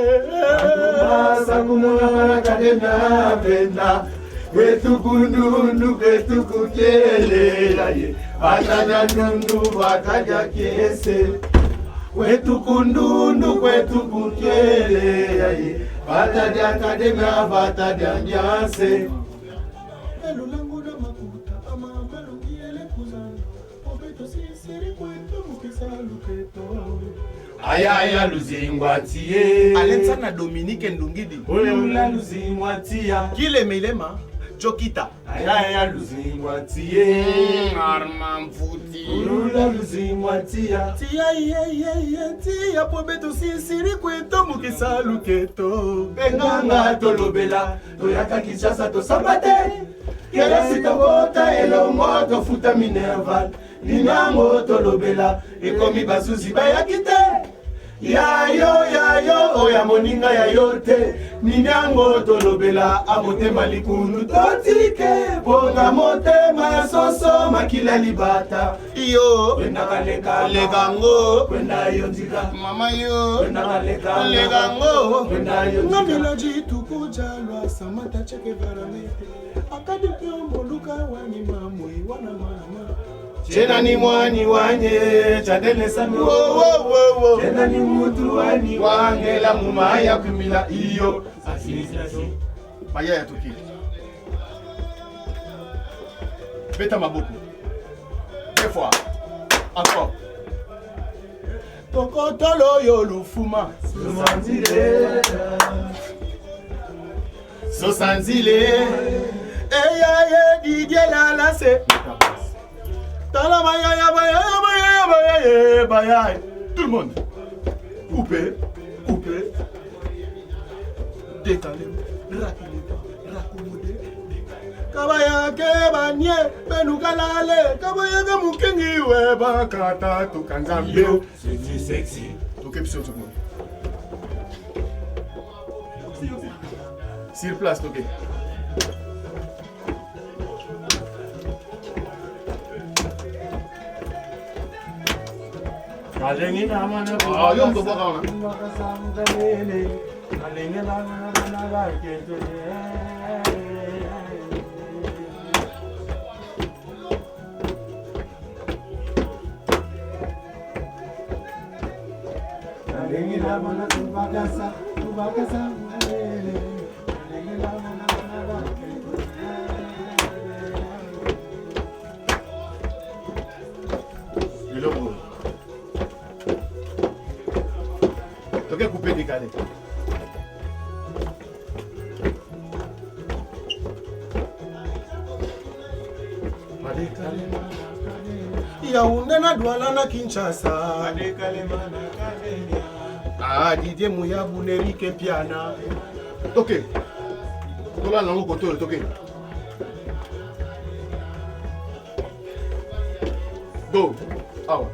Sakumona kadena penda kwetu kundundu kwetu kukelela ye bataja ndundu bataja kiese kwetu kundundu kwetu kukelela ye bataja kadena bataja ndianse. Elulango na makuta amamalungi elekuzana obeto sisiri kwetu mukisa luketo. Ayaya luzingwa tie. Alensana Dominique Ndungidi. Olula luzingwa tia. Kilemelema Jokita. Ayaya luzingwa tie. Arma mfuti. Olula luzingwa tia. Tia ye ye ye tia po beto sisiri kwetu mukisa luketo. Benganga tolobela toyaka Kinshasa tosamba te kelasi tokota elongo tofuta minerval linango tolobela ekomi basusi bayaki te yayo yayo oya moninga ya yo te ninyango tolobela amotema likundu totike bonga motema ya soso makila libata Iyo. kwendaka leka Lekango. kwenda yo nzika Mama yo. kwendaka leka Lekango. kwenda yo nzika. Ngamila jituku jalwa samata cheke varamete akadi pyo moluka wanyi mamwe wana mama. Tena ni mwani wanye chadele sami Wo, wo, wo, wo. Tena ni mutu wani wangela mumaya kumila iyo. Maya ya toki. Beta maboko. Deux fois. Encore. Tokotolo yo lufuma. Sosanzile Sosanzile Eyaye Didier Lalase. Tala bayaya bayaya bayaya bayaya bayaya. Tout le monde. Coupez. Coupez. Décalé, raculé, raccommodé. Kabaya ke banye benukalale kabaya ke mukingi we Bakata tokanzambe. Yo c'est sexy. Toke biso tout le monde. Sur place, toke. Kalengi na mana. Ah, yo mto bwaka wana. Kalengi na mana ba ketele. Kalengi na mana tubakasa tubakasa malele. Kalengi na mana ba ketele. Eloko. Toke couper décalé. Yaounde na Douala na Kinshasa. Ah Didier Muyabu Nerike Piana. Toke. Tola nango koto oyo, toke. Go. Awa.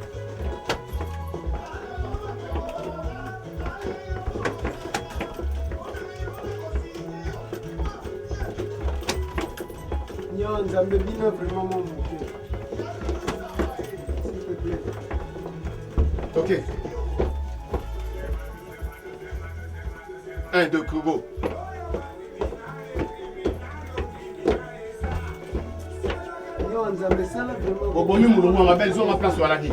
Nyo nzambe bino vraiment mwa moke. S'il te plaît. Toke. 1, 2, go. Nyo nzambe sala vraiment. Obomi molongo wanga bel zonga place walaki.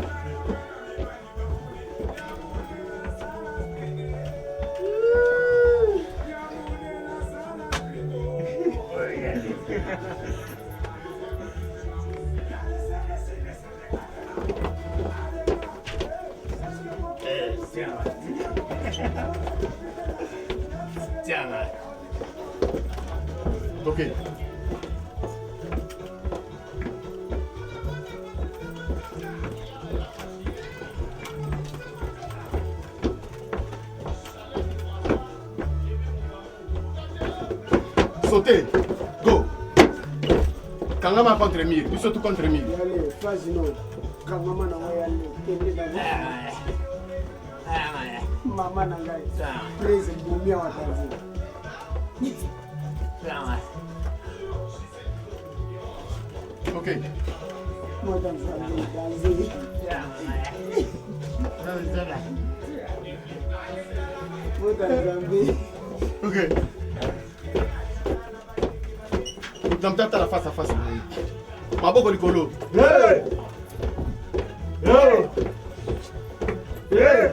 Ok. Sauter. Go. Kangama contre mur. Biso tout contre mur. Yale, phase no. Kangama na ngai yale. Kende na ngai. Mama na ngai. Praise bomi awa tanzi. Ok. Moto nzambe danze. Moto nzambe. Ok. Namtata la face à face. Maboko likolo. Hey! Hey! Hey!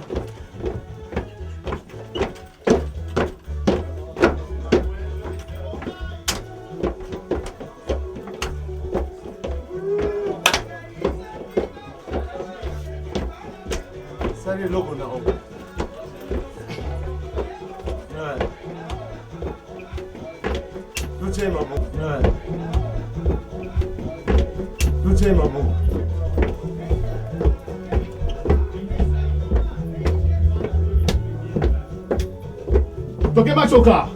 Sali eloko na yo. Totie maboko. Totie maboko. Toke machoka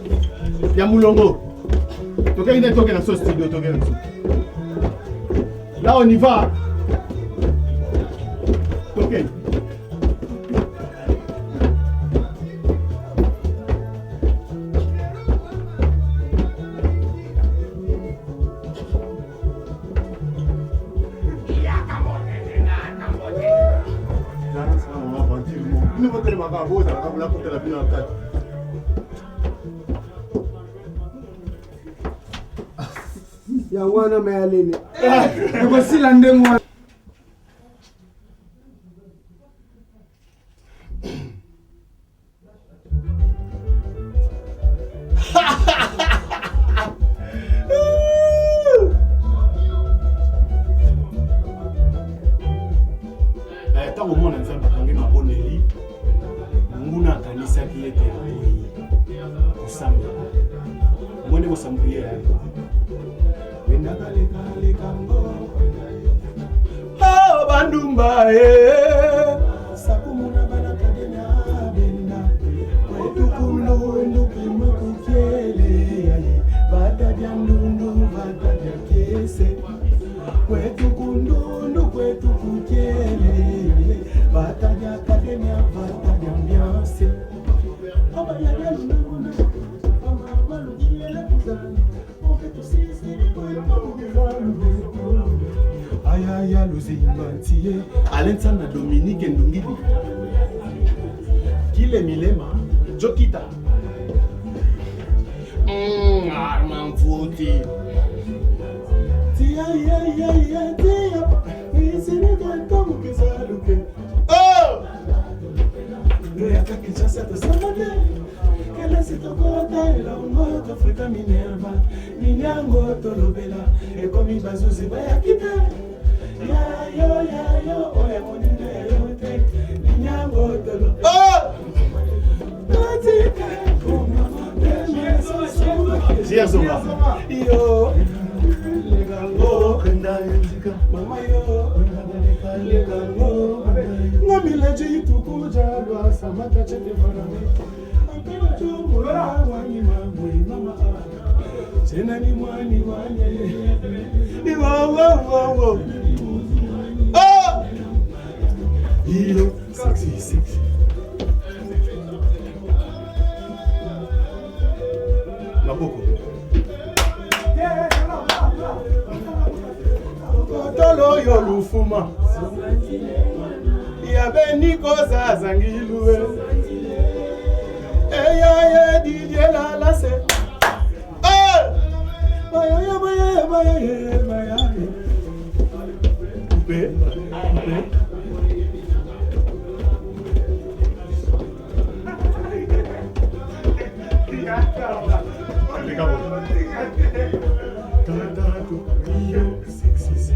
ya mulongo. Toke ine toke na so studio toke na so. Là on y va. Toke. Bino botelemaka bozalaka bolakotela bino na kati. Yango wana ma ya lele. Ekosila ndenge wana. Ntango mwana Nzambe akangi mabondeli, monguna akanisaki ete aboyi kosambela. Omoni kosambuye ya Oh, bandumba eh. Sakumuna bana kadena benda kwetu kulundu kimukukyele yaye bata bya ndundu bata bya kese kwetu kundundu kwetu kukyele yaye bata bya kadena bata bya ambiance ayaya lozimba ntie alensa na Dominique Ndungili kile milema jokita armamfuti tia ya ya ya tia isinikatamukizaluke oh toyaka Kinshasa tosamba te kelasi tokota elongo tofrika Minerva ninyango tolobela ekomi bazuzi bayaki te yayo yayo oyo moninga yayo te ninyango tolo totika Zia Zonga. Yo lekango mama yo lekango ngamileji tukujalwa samata chete varame ankala wani mamwe mama chenani mwani wanye iwo wo wo wo oh ilo sexy sexy maboko tolo yo lufuma ya benikoza zangilue eyaye didielalase bayaye bayaye bayaye bayaye coupe coupe. Sexy sexy.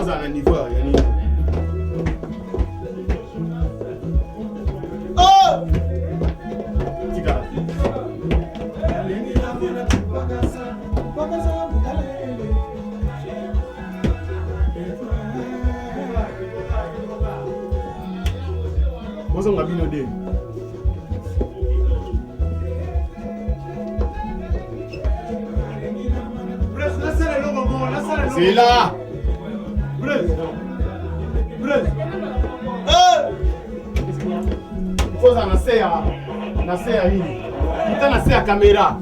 Ozala na niveau ya nini? Oh! Tikala. Bozonga bino de. Zela. Kozala na se ya na se ya nini? Kita na se ya kamera.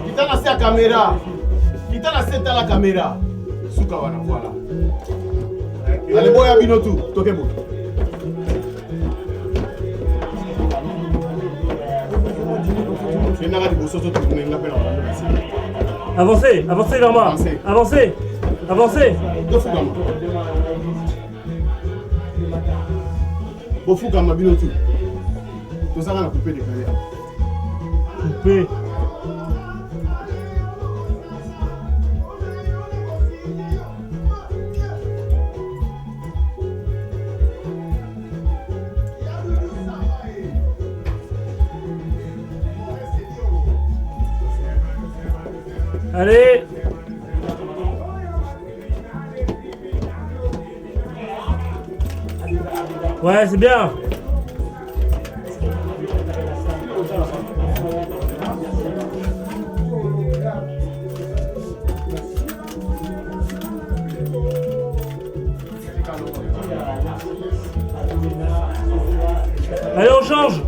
Kita na se ya kamera. Kita na se tala kamera. Suka wana voilà. Allez boya bino tu toke bo. Kendaka liboso to tourne nga mpe na balando na nsima. Avancez, avancez vers moi. Avancez, avancez. Tofukama. Bofukama bino tu. Tozanga na coupe décalé. Coupe. Allez. Ouais, c'est bien. Allez, on change.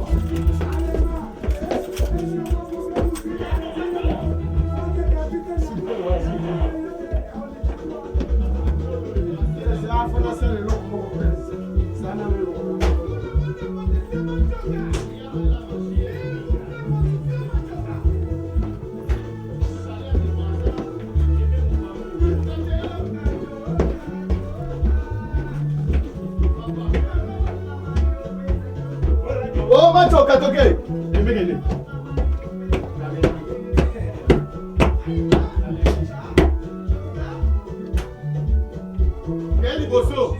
Oh, machoka toke. Embekele. Kende liboso.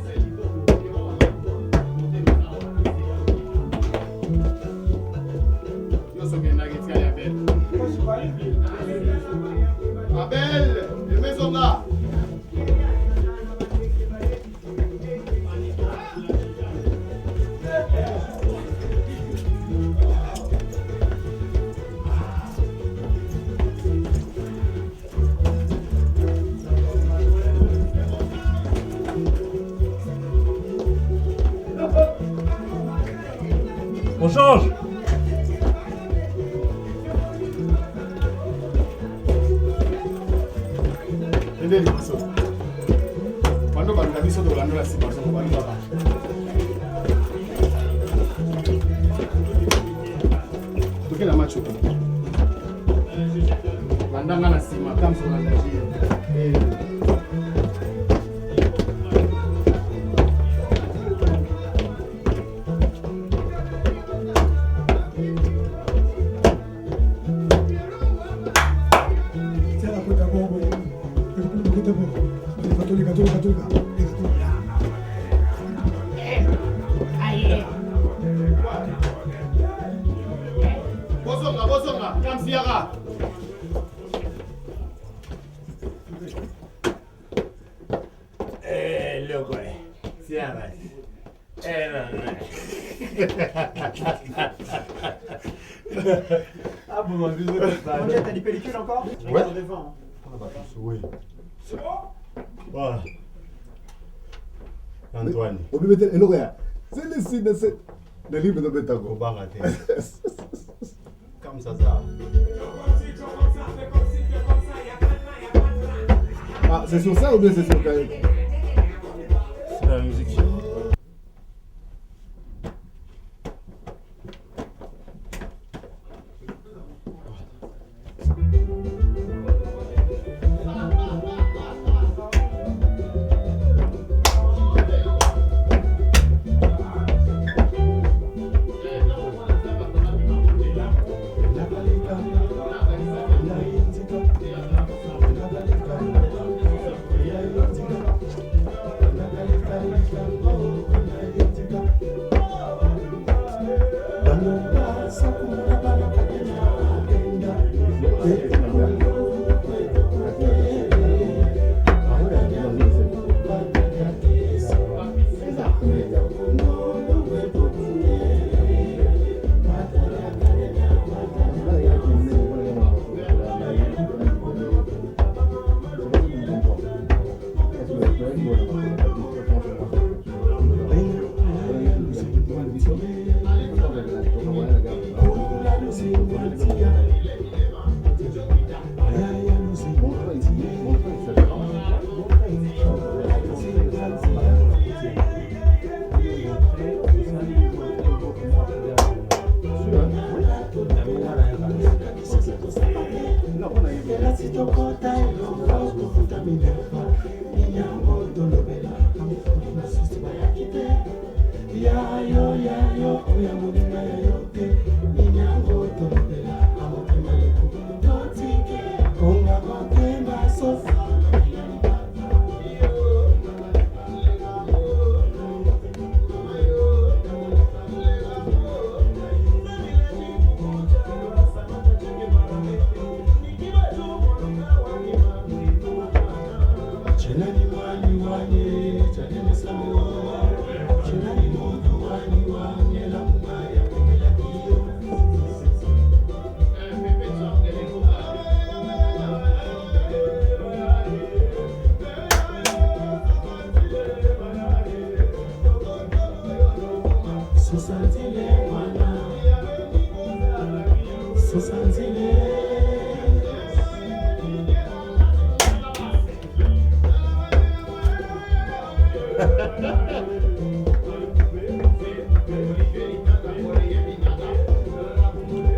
Nyonso okendaki etikali Abel. Abel, emezonga. On change. Ende liboso. Bando baluka biso tokolandola nsima zongo balukaka. Toke na match oyo. Landa nga na nsima kamso kolanda jie. Eh. Bozonga, bozonga, kamsi yaka. Eh, loco, eh. Tiens, vas-y. Eh, non, non. Ah bon, Ok, t'as des pellicules encore? Ouais. Regarde devant. Oui. Voilà. Antoine. Obibetela eloko ya selesi na se nalingi mpenza obetako Obanga te. Comme ça, ça. Ah, c'est sur ça ou bien c'est sur Kaye? C'est la musique.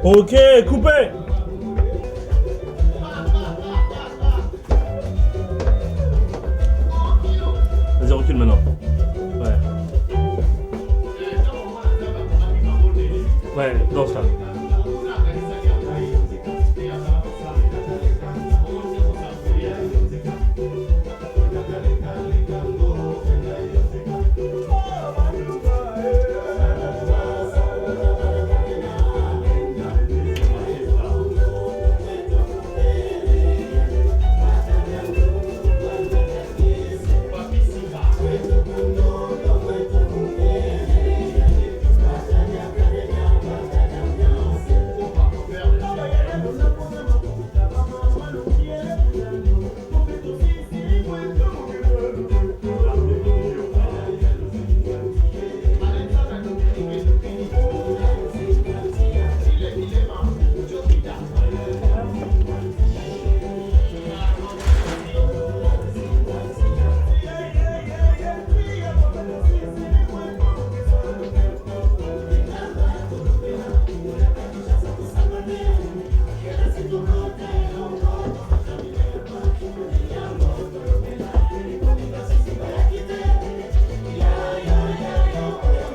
Ok, coupé. Vas-y, recule maintenant. Ouais. Ouais, danse là.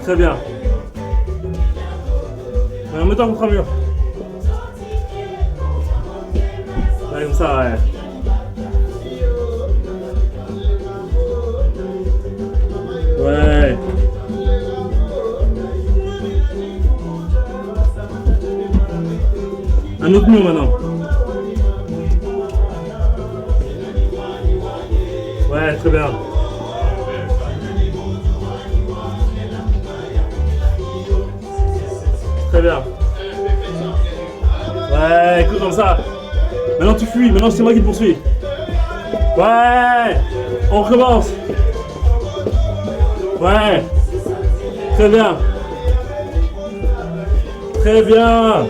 Très bien. Ouais, mets-toi contre un mur. Ouais, comme ça, ouais. Ouais. Un autre mur maintenant. Ouais, très bien. Très bien. Ouais, écoute comme ça. Maintenant tu fuis, maintenant c'est moi qui te poursuis. Ouais. On recommence. Ouais. Très bien. Très bien.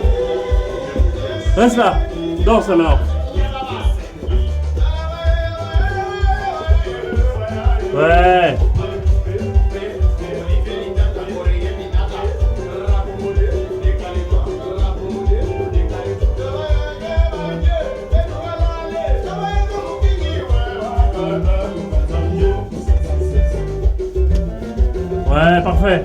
Reste là. Danse là maintenant. Ouais. Ouais, parfait.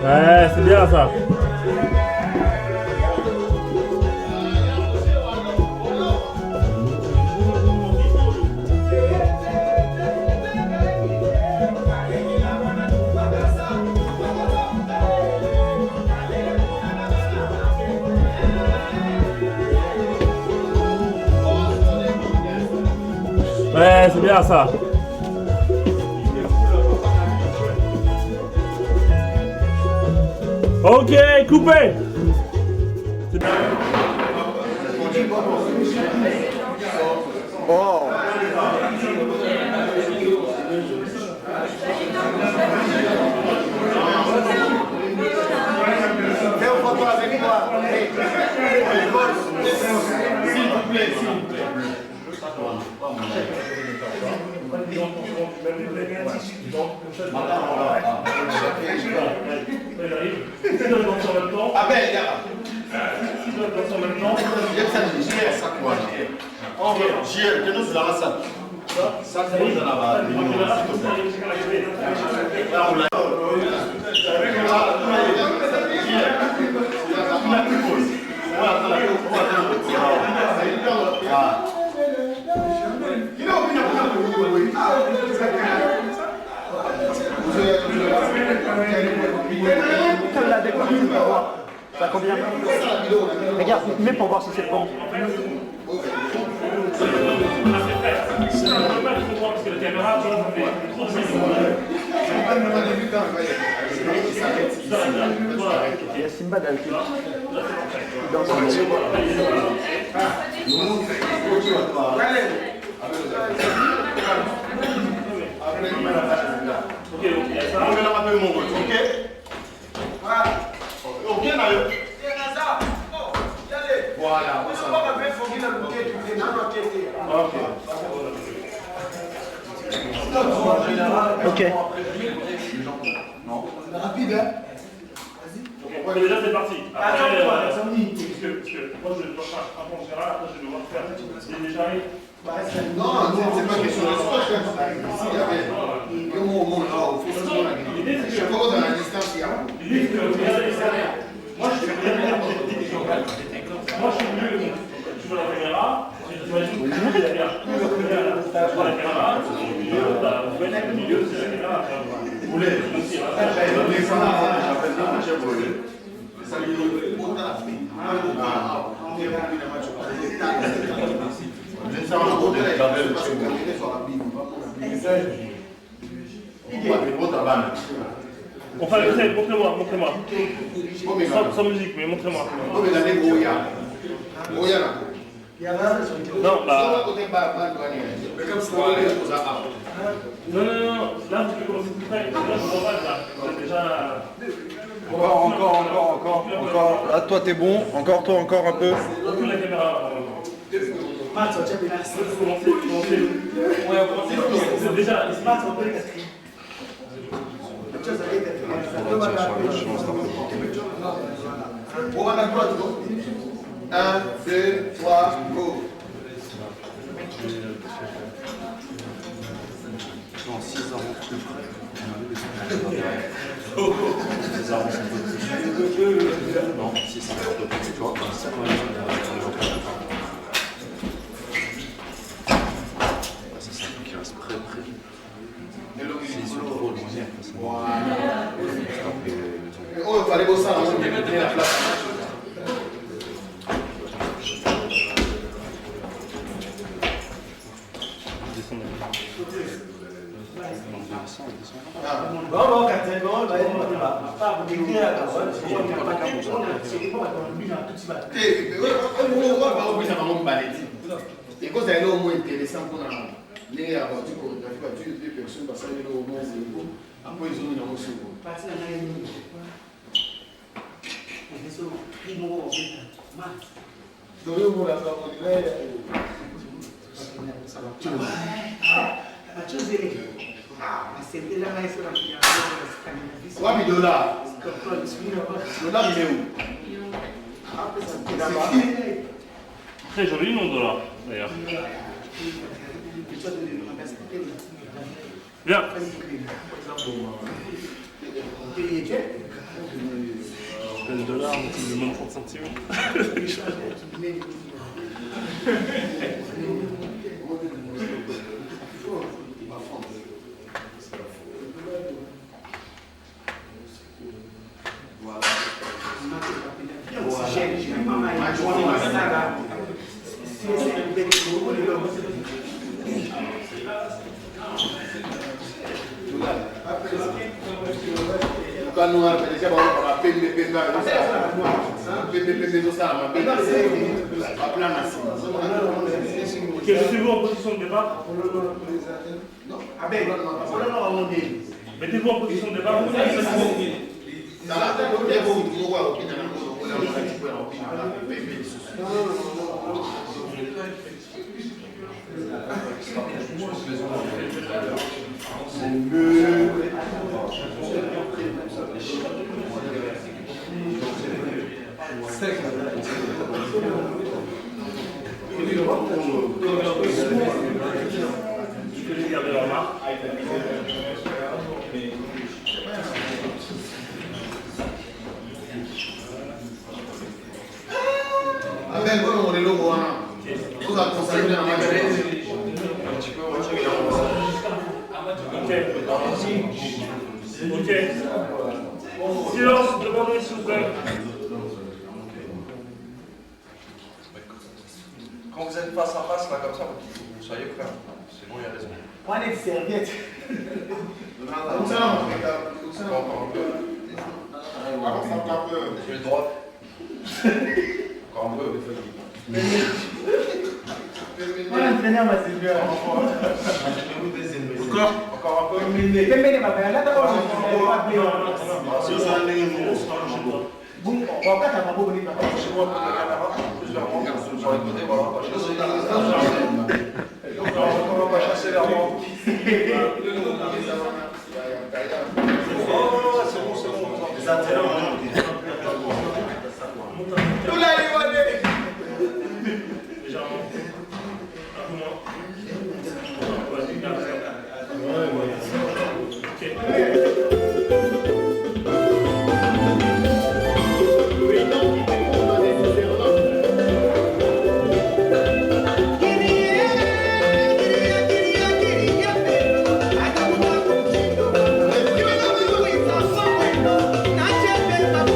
Ouais, c'est bien ça. Ouais, c'est bien ça. Ok, coupé. Oh. Fais une photo avec moi. Hey. S'il vous plaît, s'il vous plaît. Ça combien? Regarde, mets pour voir si c'est bon. C'est normal, je comprends, parce que la caméra, tu vois, ça fait trop de Il y a Simba avec lui. Voilà. Ok. Rapide, hein? Ok, déjà c'est parti. Après, parce que moi je vais devoir faire un plan général, après je vais devoir faire des déjà. Non, c'est pas question de stock. Ici, il y avait. Je crois dans la distance, il y a. L'idée c'est que regardez, moi je suis moi je suis mieux. Tu vois la caméra, tu imagines que tu derrière. Tu vois la caméra, au milieu, bah, en fait, au milieu c'est la caméra. On fait le montrez-moi, montrez-moi. Sans musique, mais montrez-moi. Non, bah. Non, non, non, là, tu peux commencer tout près. Là, je vois pas, là. Déjà. Encore, encore, encore, encore, encore. Là, toi, t'es bon. Encore, toi, encore un peu. Recule la caméra. Commencez, commencez. C'est déjà. On va à droite, 1, 2, 3, go. Non, 6 avance plus près. 6 avance un peu plus. Non, 6 un peu plus, tu vois. Ça, c'est un truc qui reste très près. S'ils sont trop éloignés, après ça. Oh, il fallait bosser, la place. Ekozala eloko moko intéressant mpona ndenge ya batu chorégraphie batu deux personnes basali eloko moko boye apres ezongi nango soko. Wapi dollar? Dollar il est où? Très joli nom dollar d'ailleurs. Bien. Le dollar, on demande 30 centimes. Pembepembe pembepembe ezosala mabe, baplan na nsima. Ok, mettez-vous en position de départ. Mettez-vous en position de départ. Je peux les garder leur marque. Abel, bolongola eloko wana, oza concentré na match. Ok. Ok. Silence, demandez s'il vous plaît. Quand vous êtes face à face, là, comme ça, faut que vous soyez prêts. Sinon, il y a raison. Prenez une serviette. Encore un peu. Je vais droit. Encore un peu. Mon entraîneur m'a séduit. Encore. Encore un peu. Pembeni mabaya, là d'abord, je ne vais pas blé. Bon, on va pas maboko ni papa. Plus vers moi, sur les côtés, voilà. Pas chasser. On va pas chasser vers moi. Oh, c'est bon, c'est bon. Légèrement. Un peu moins. Ouais, là, Ok. Thank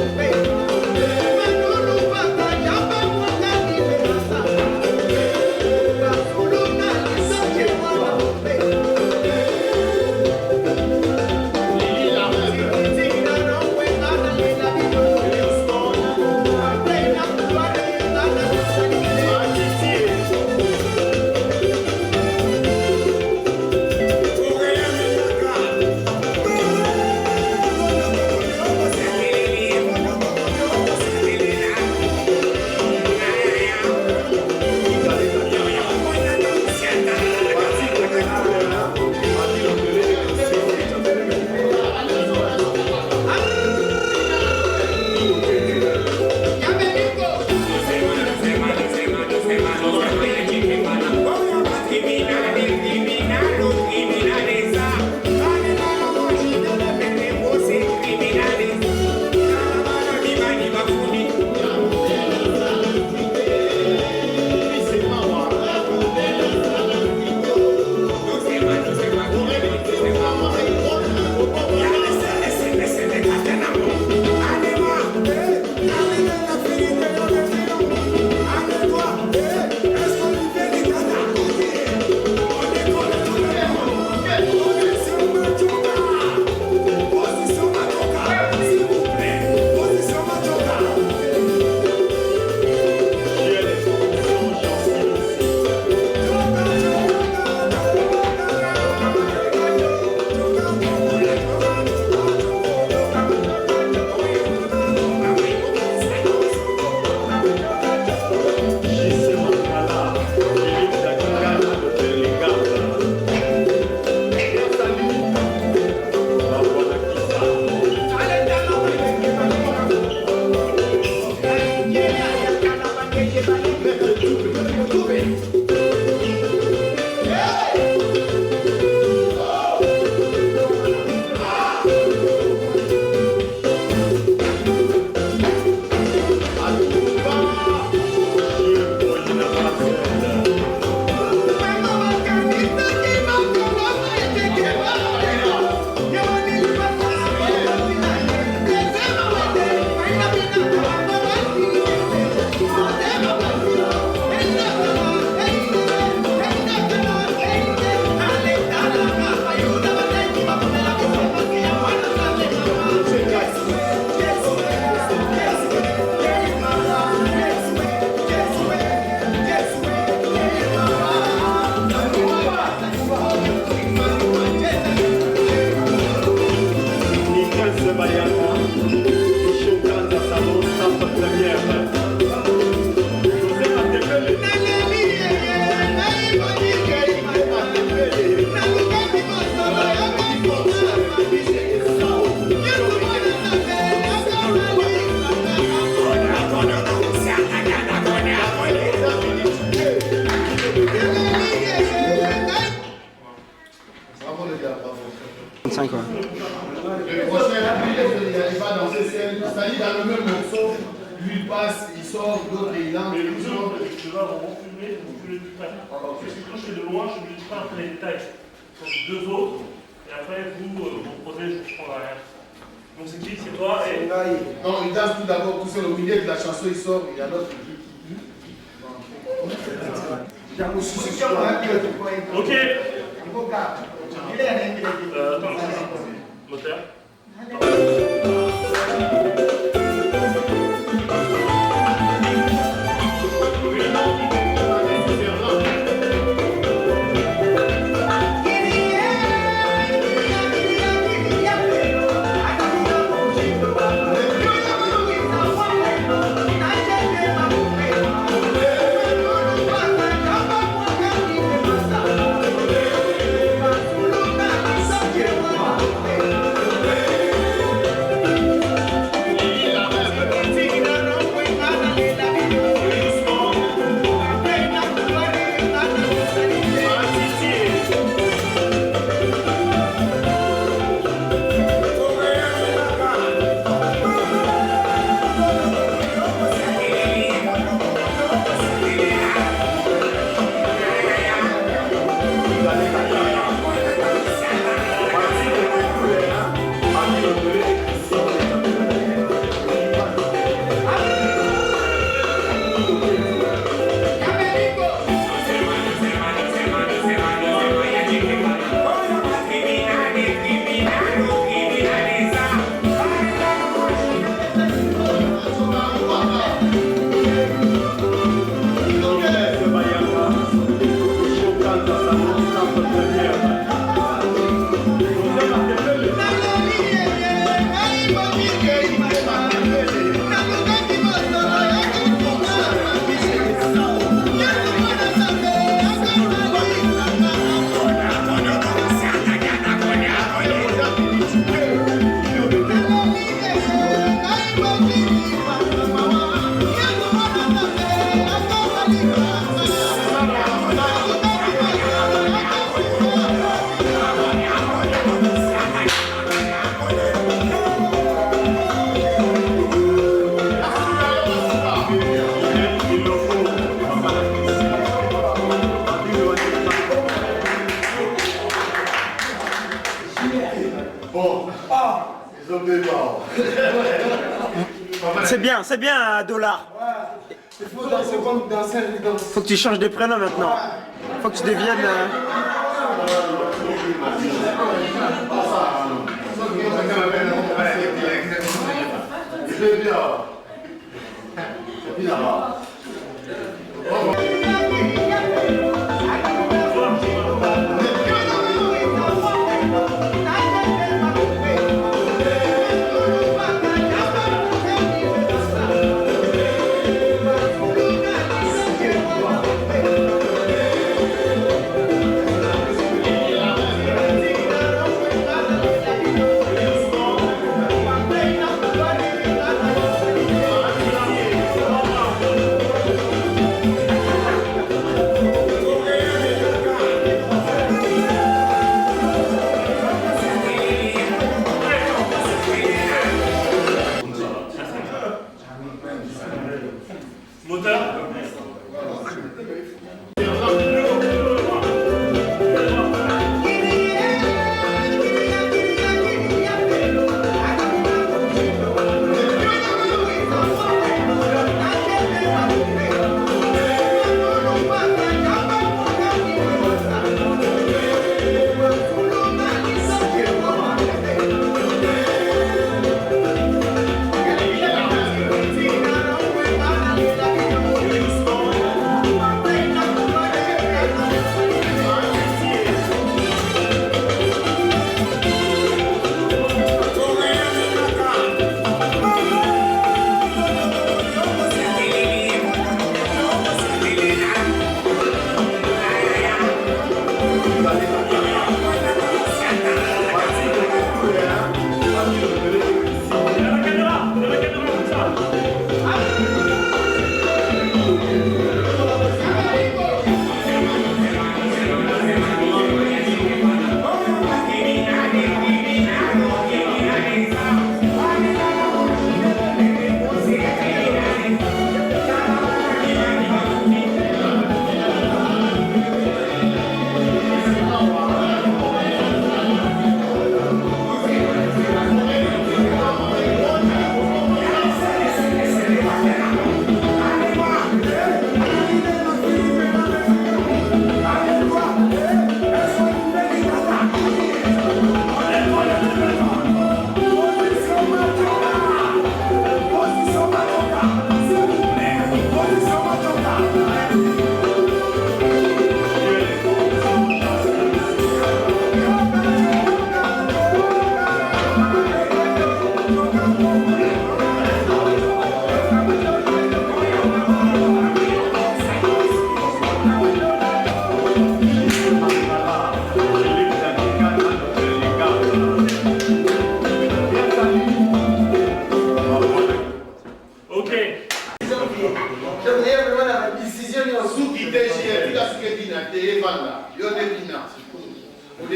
you. Bravo les gars, bravo. 25, ouais. Le prochain, lui, il va danser seul. C'est-à-dire dans le même morceau, lui il passe, il sort, d'autres il entre. Mais le plus simple, c'est que tu vas refumer, refumer tout près. Parce que quand je fais de loin, je suis obligé de prendre les détails. Donc deux autres, et après vous, vous posez, je vous prends derrière. Donc c'est qui? C'est toi et. Non, il danse tout d'abord tout seul au milieu de la chanson, il sort, il y a l'autre qui. Ok. Attends, moteur. C'est bien, un dollar. Il faut danser comme danser, il danse. Faut que tu changes de prénom maintenant. Faut que tu deviennes.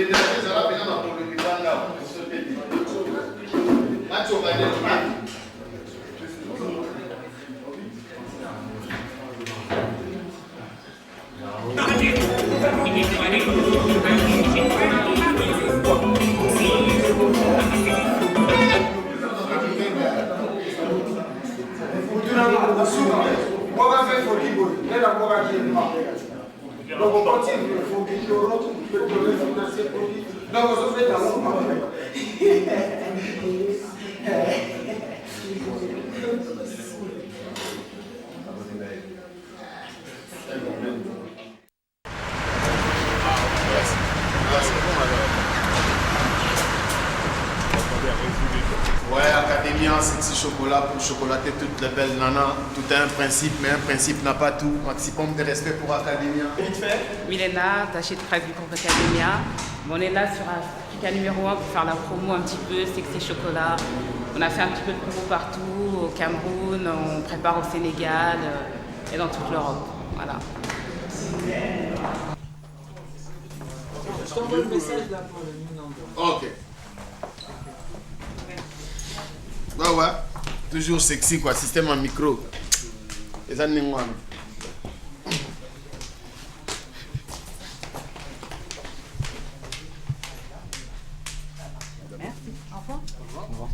Déranger ezala mpenza makolo libanda osote te. Natyoka nde loketo. Ouais, Academia, sexy chocolat pour chocolater toutes les belles nanas. Tout a un principe, mais un principe n'a pas tout. Maximum de respect pour Academia. Vite fait. Milena, attachée de presse du groupe Academia. Bon, on est là sur Africa numéro 1 pour faire la promo un petit peu, sexy chocolat. On a fait un petit peu de promo partout, au Cameroun, on prépare au Sénégal et dans toute l'Europe. Voilà. Je t'envoie le message là pour le new number. Ok. Ouais, ouais. Toujours sexy, quoi. Système en micro. Eza ndenge wana. Merci. Au revoir. Au revoir.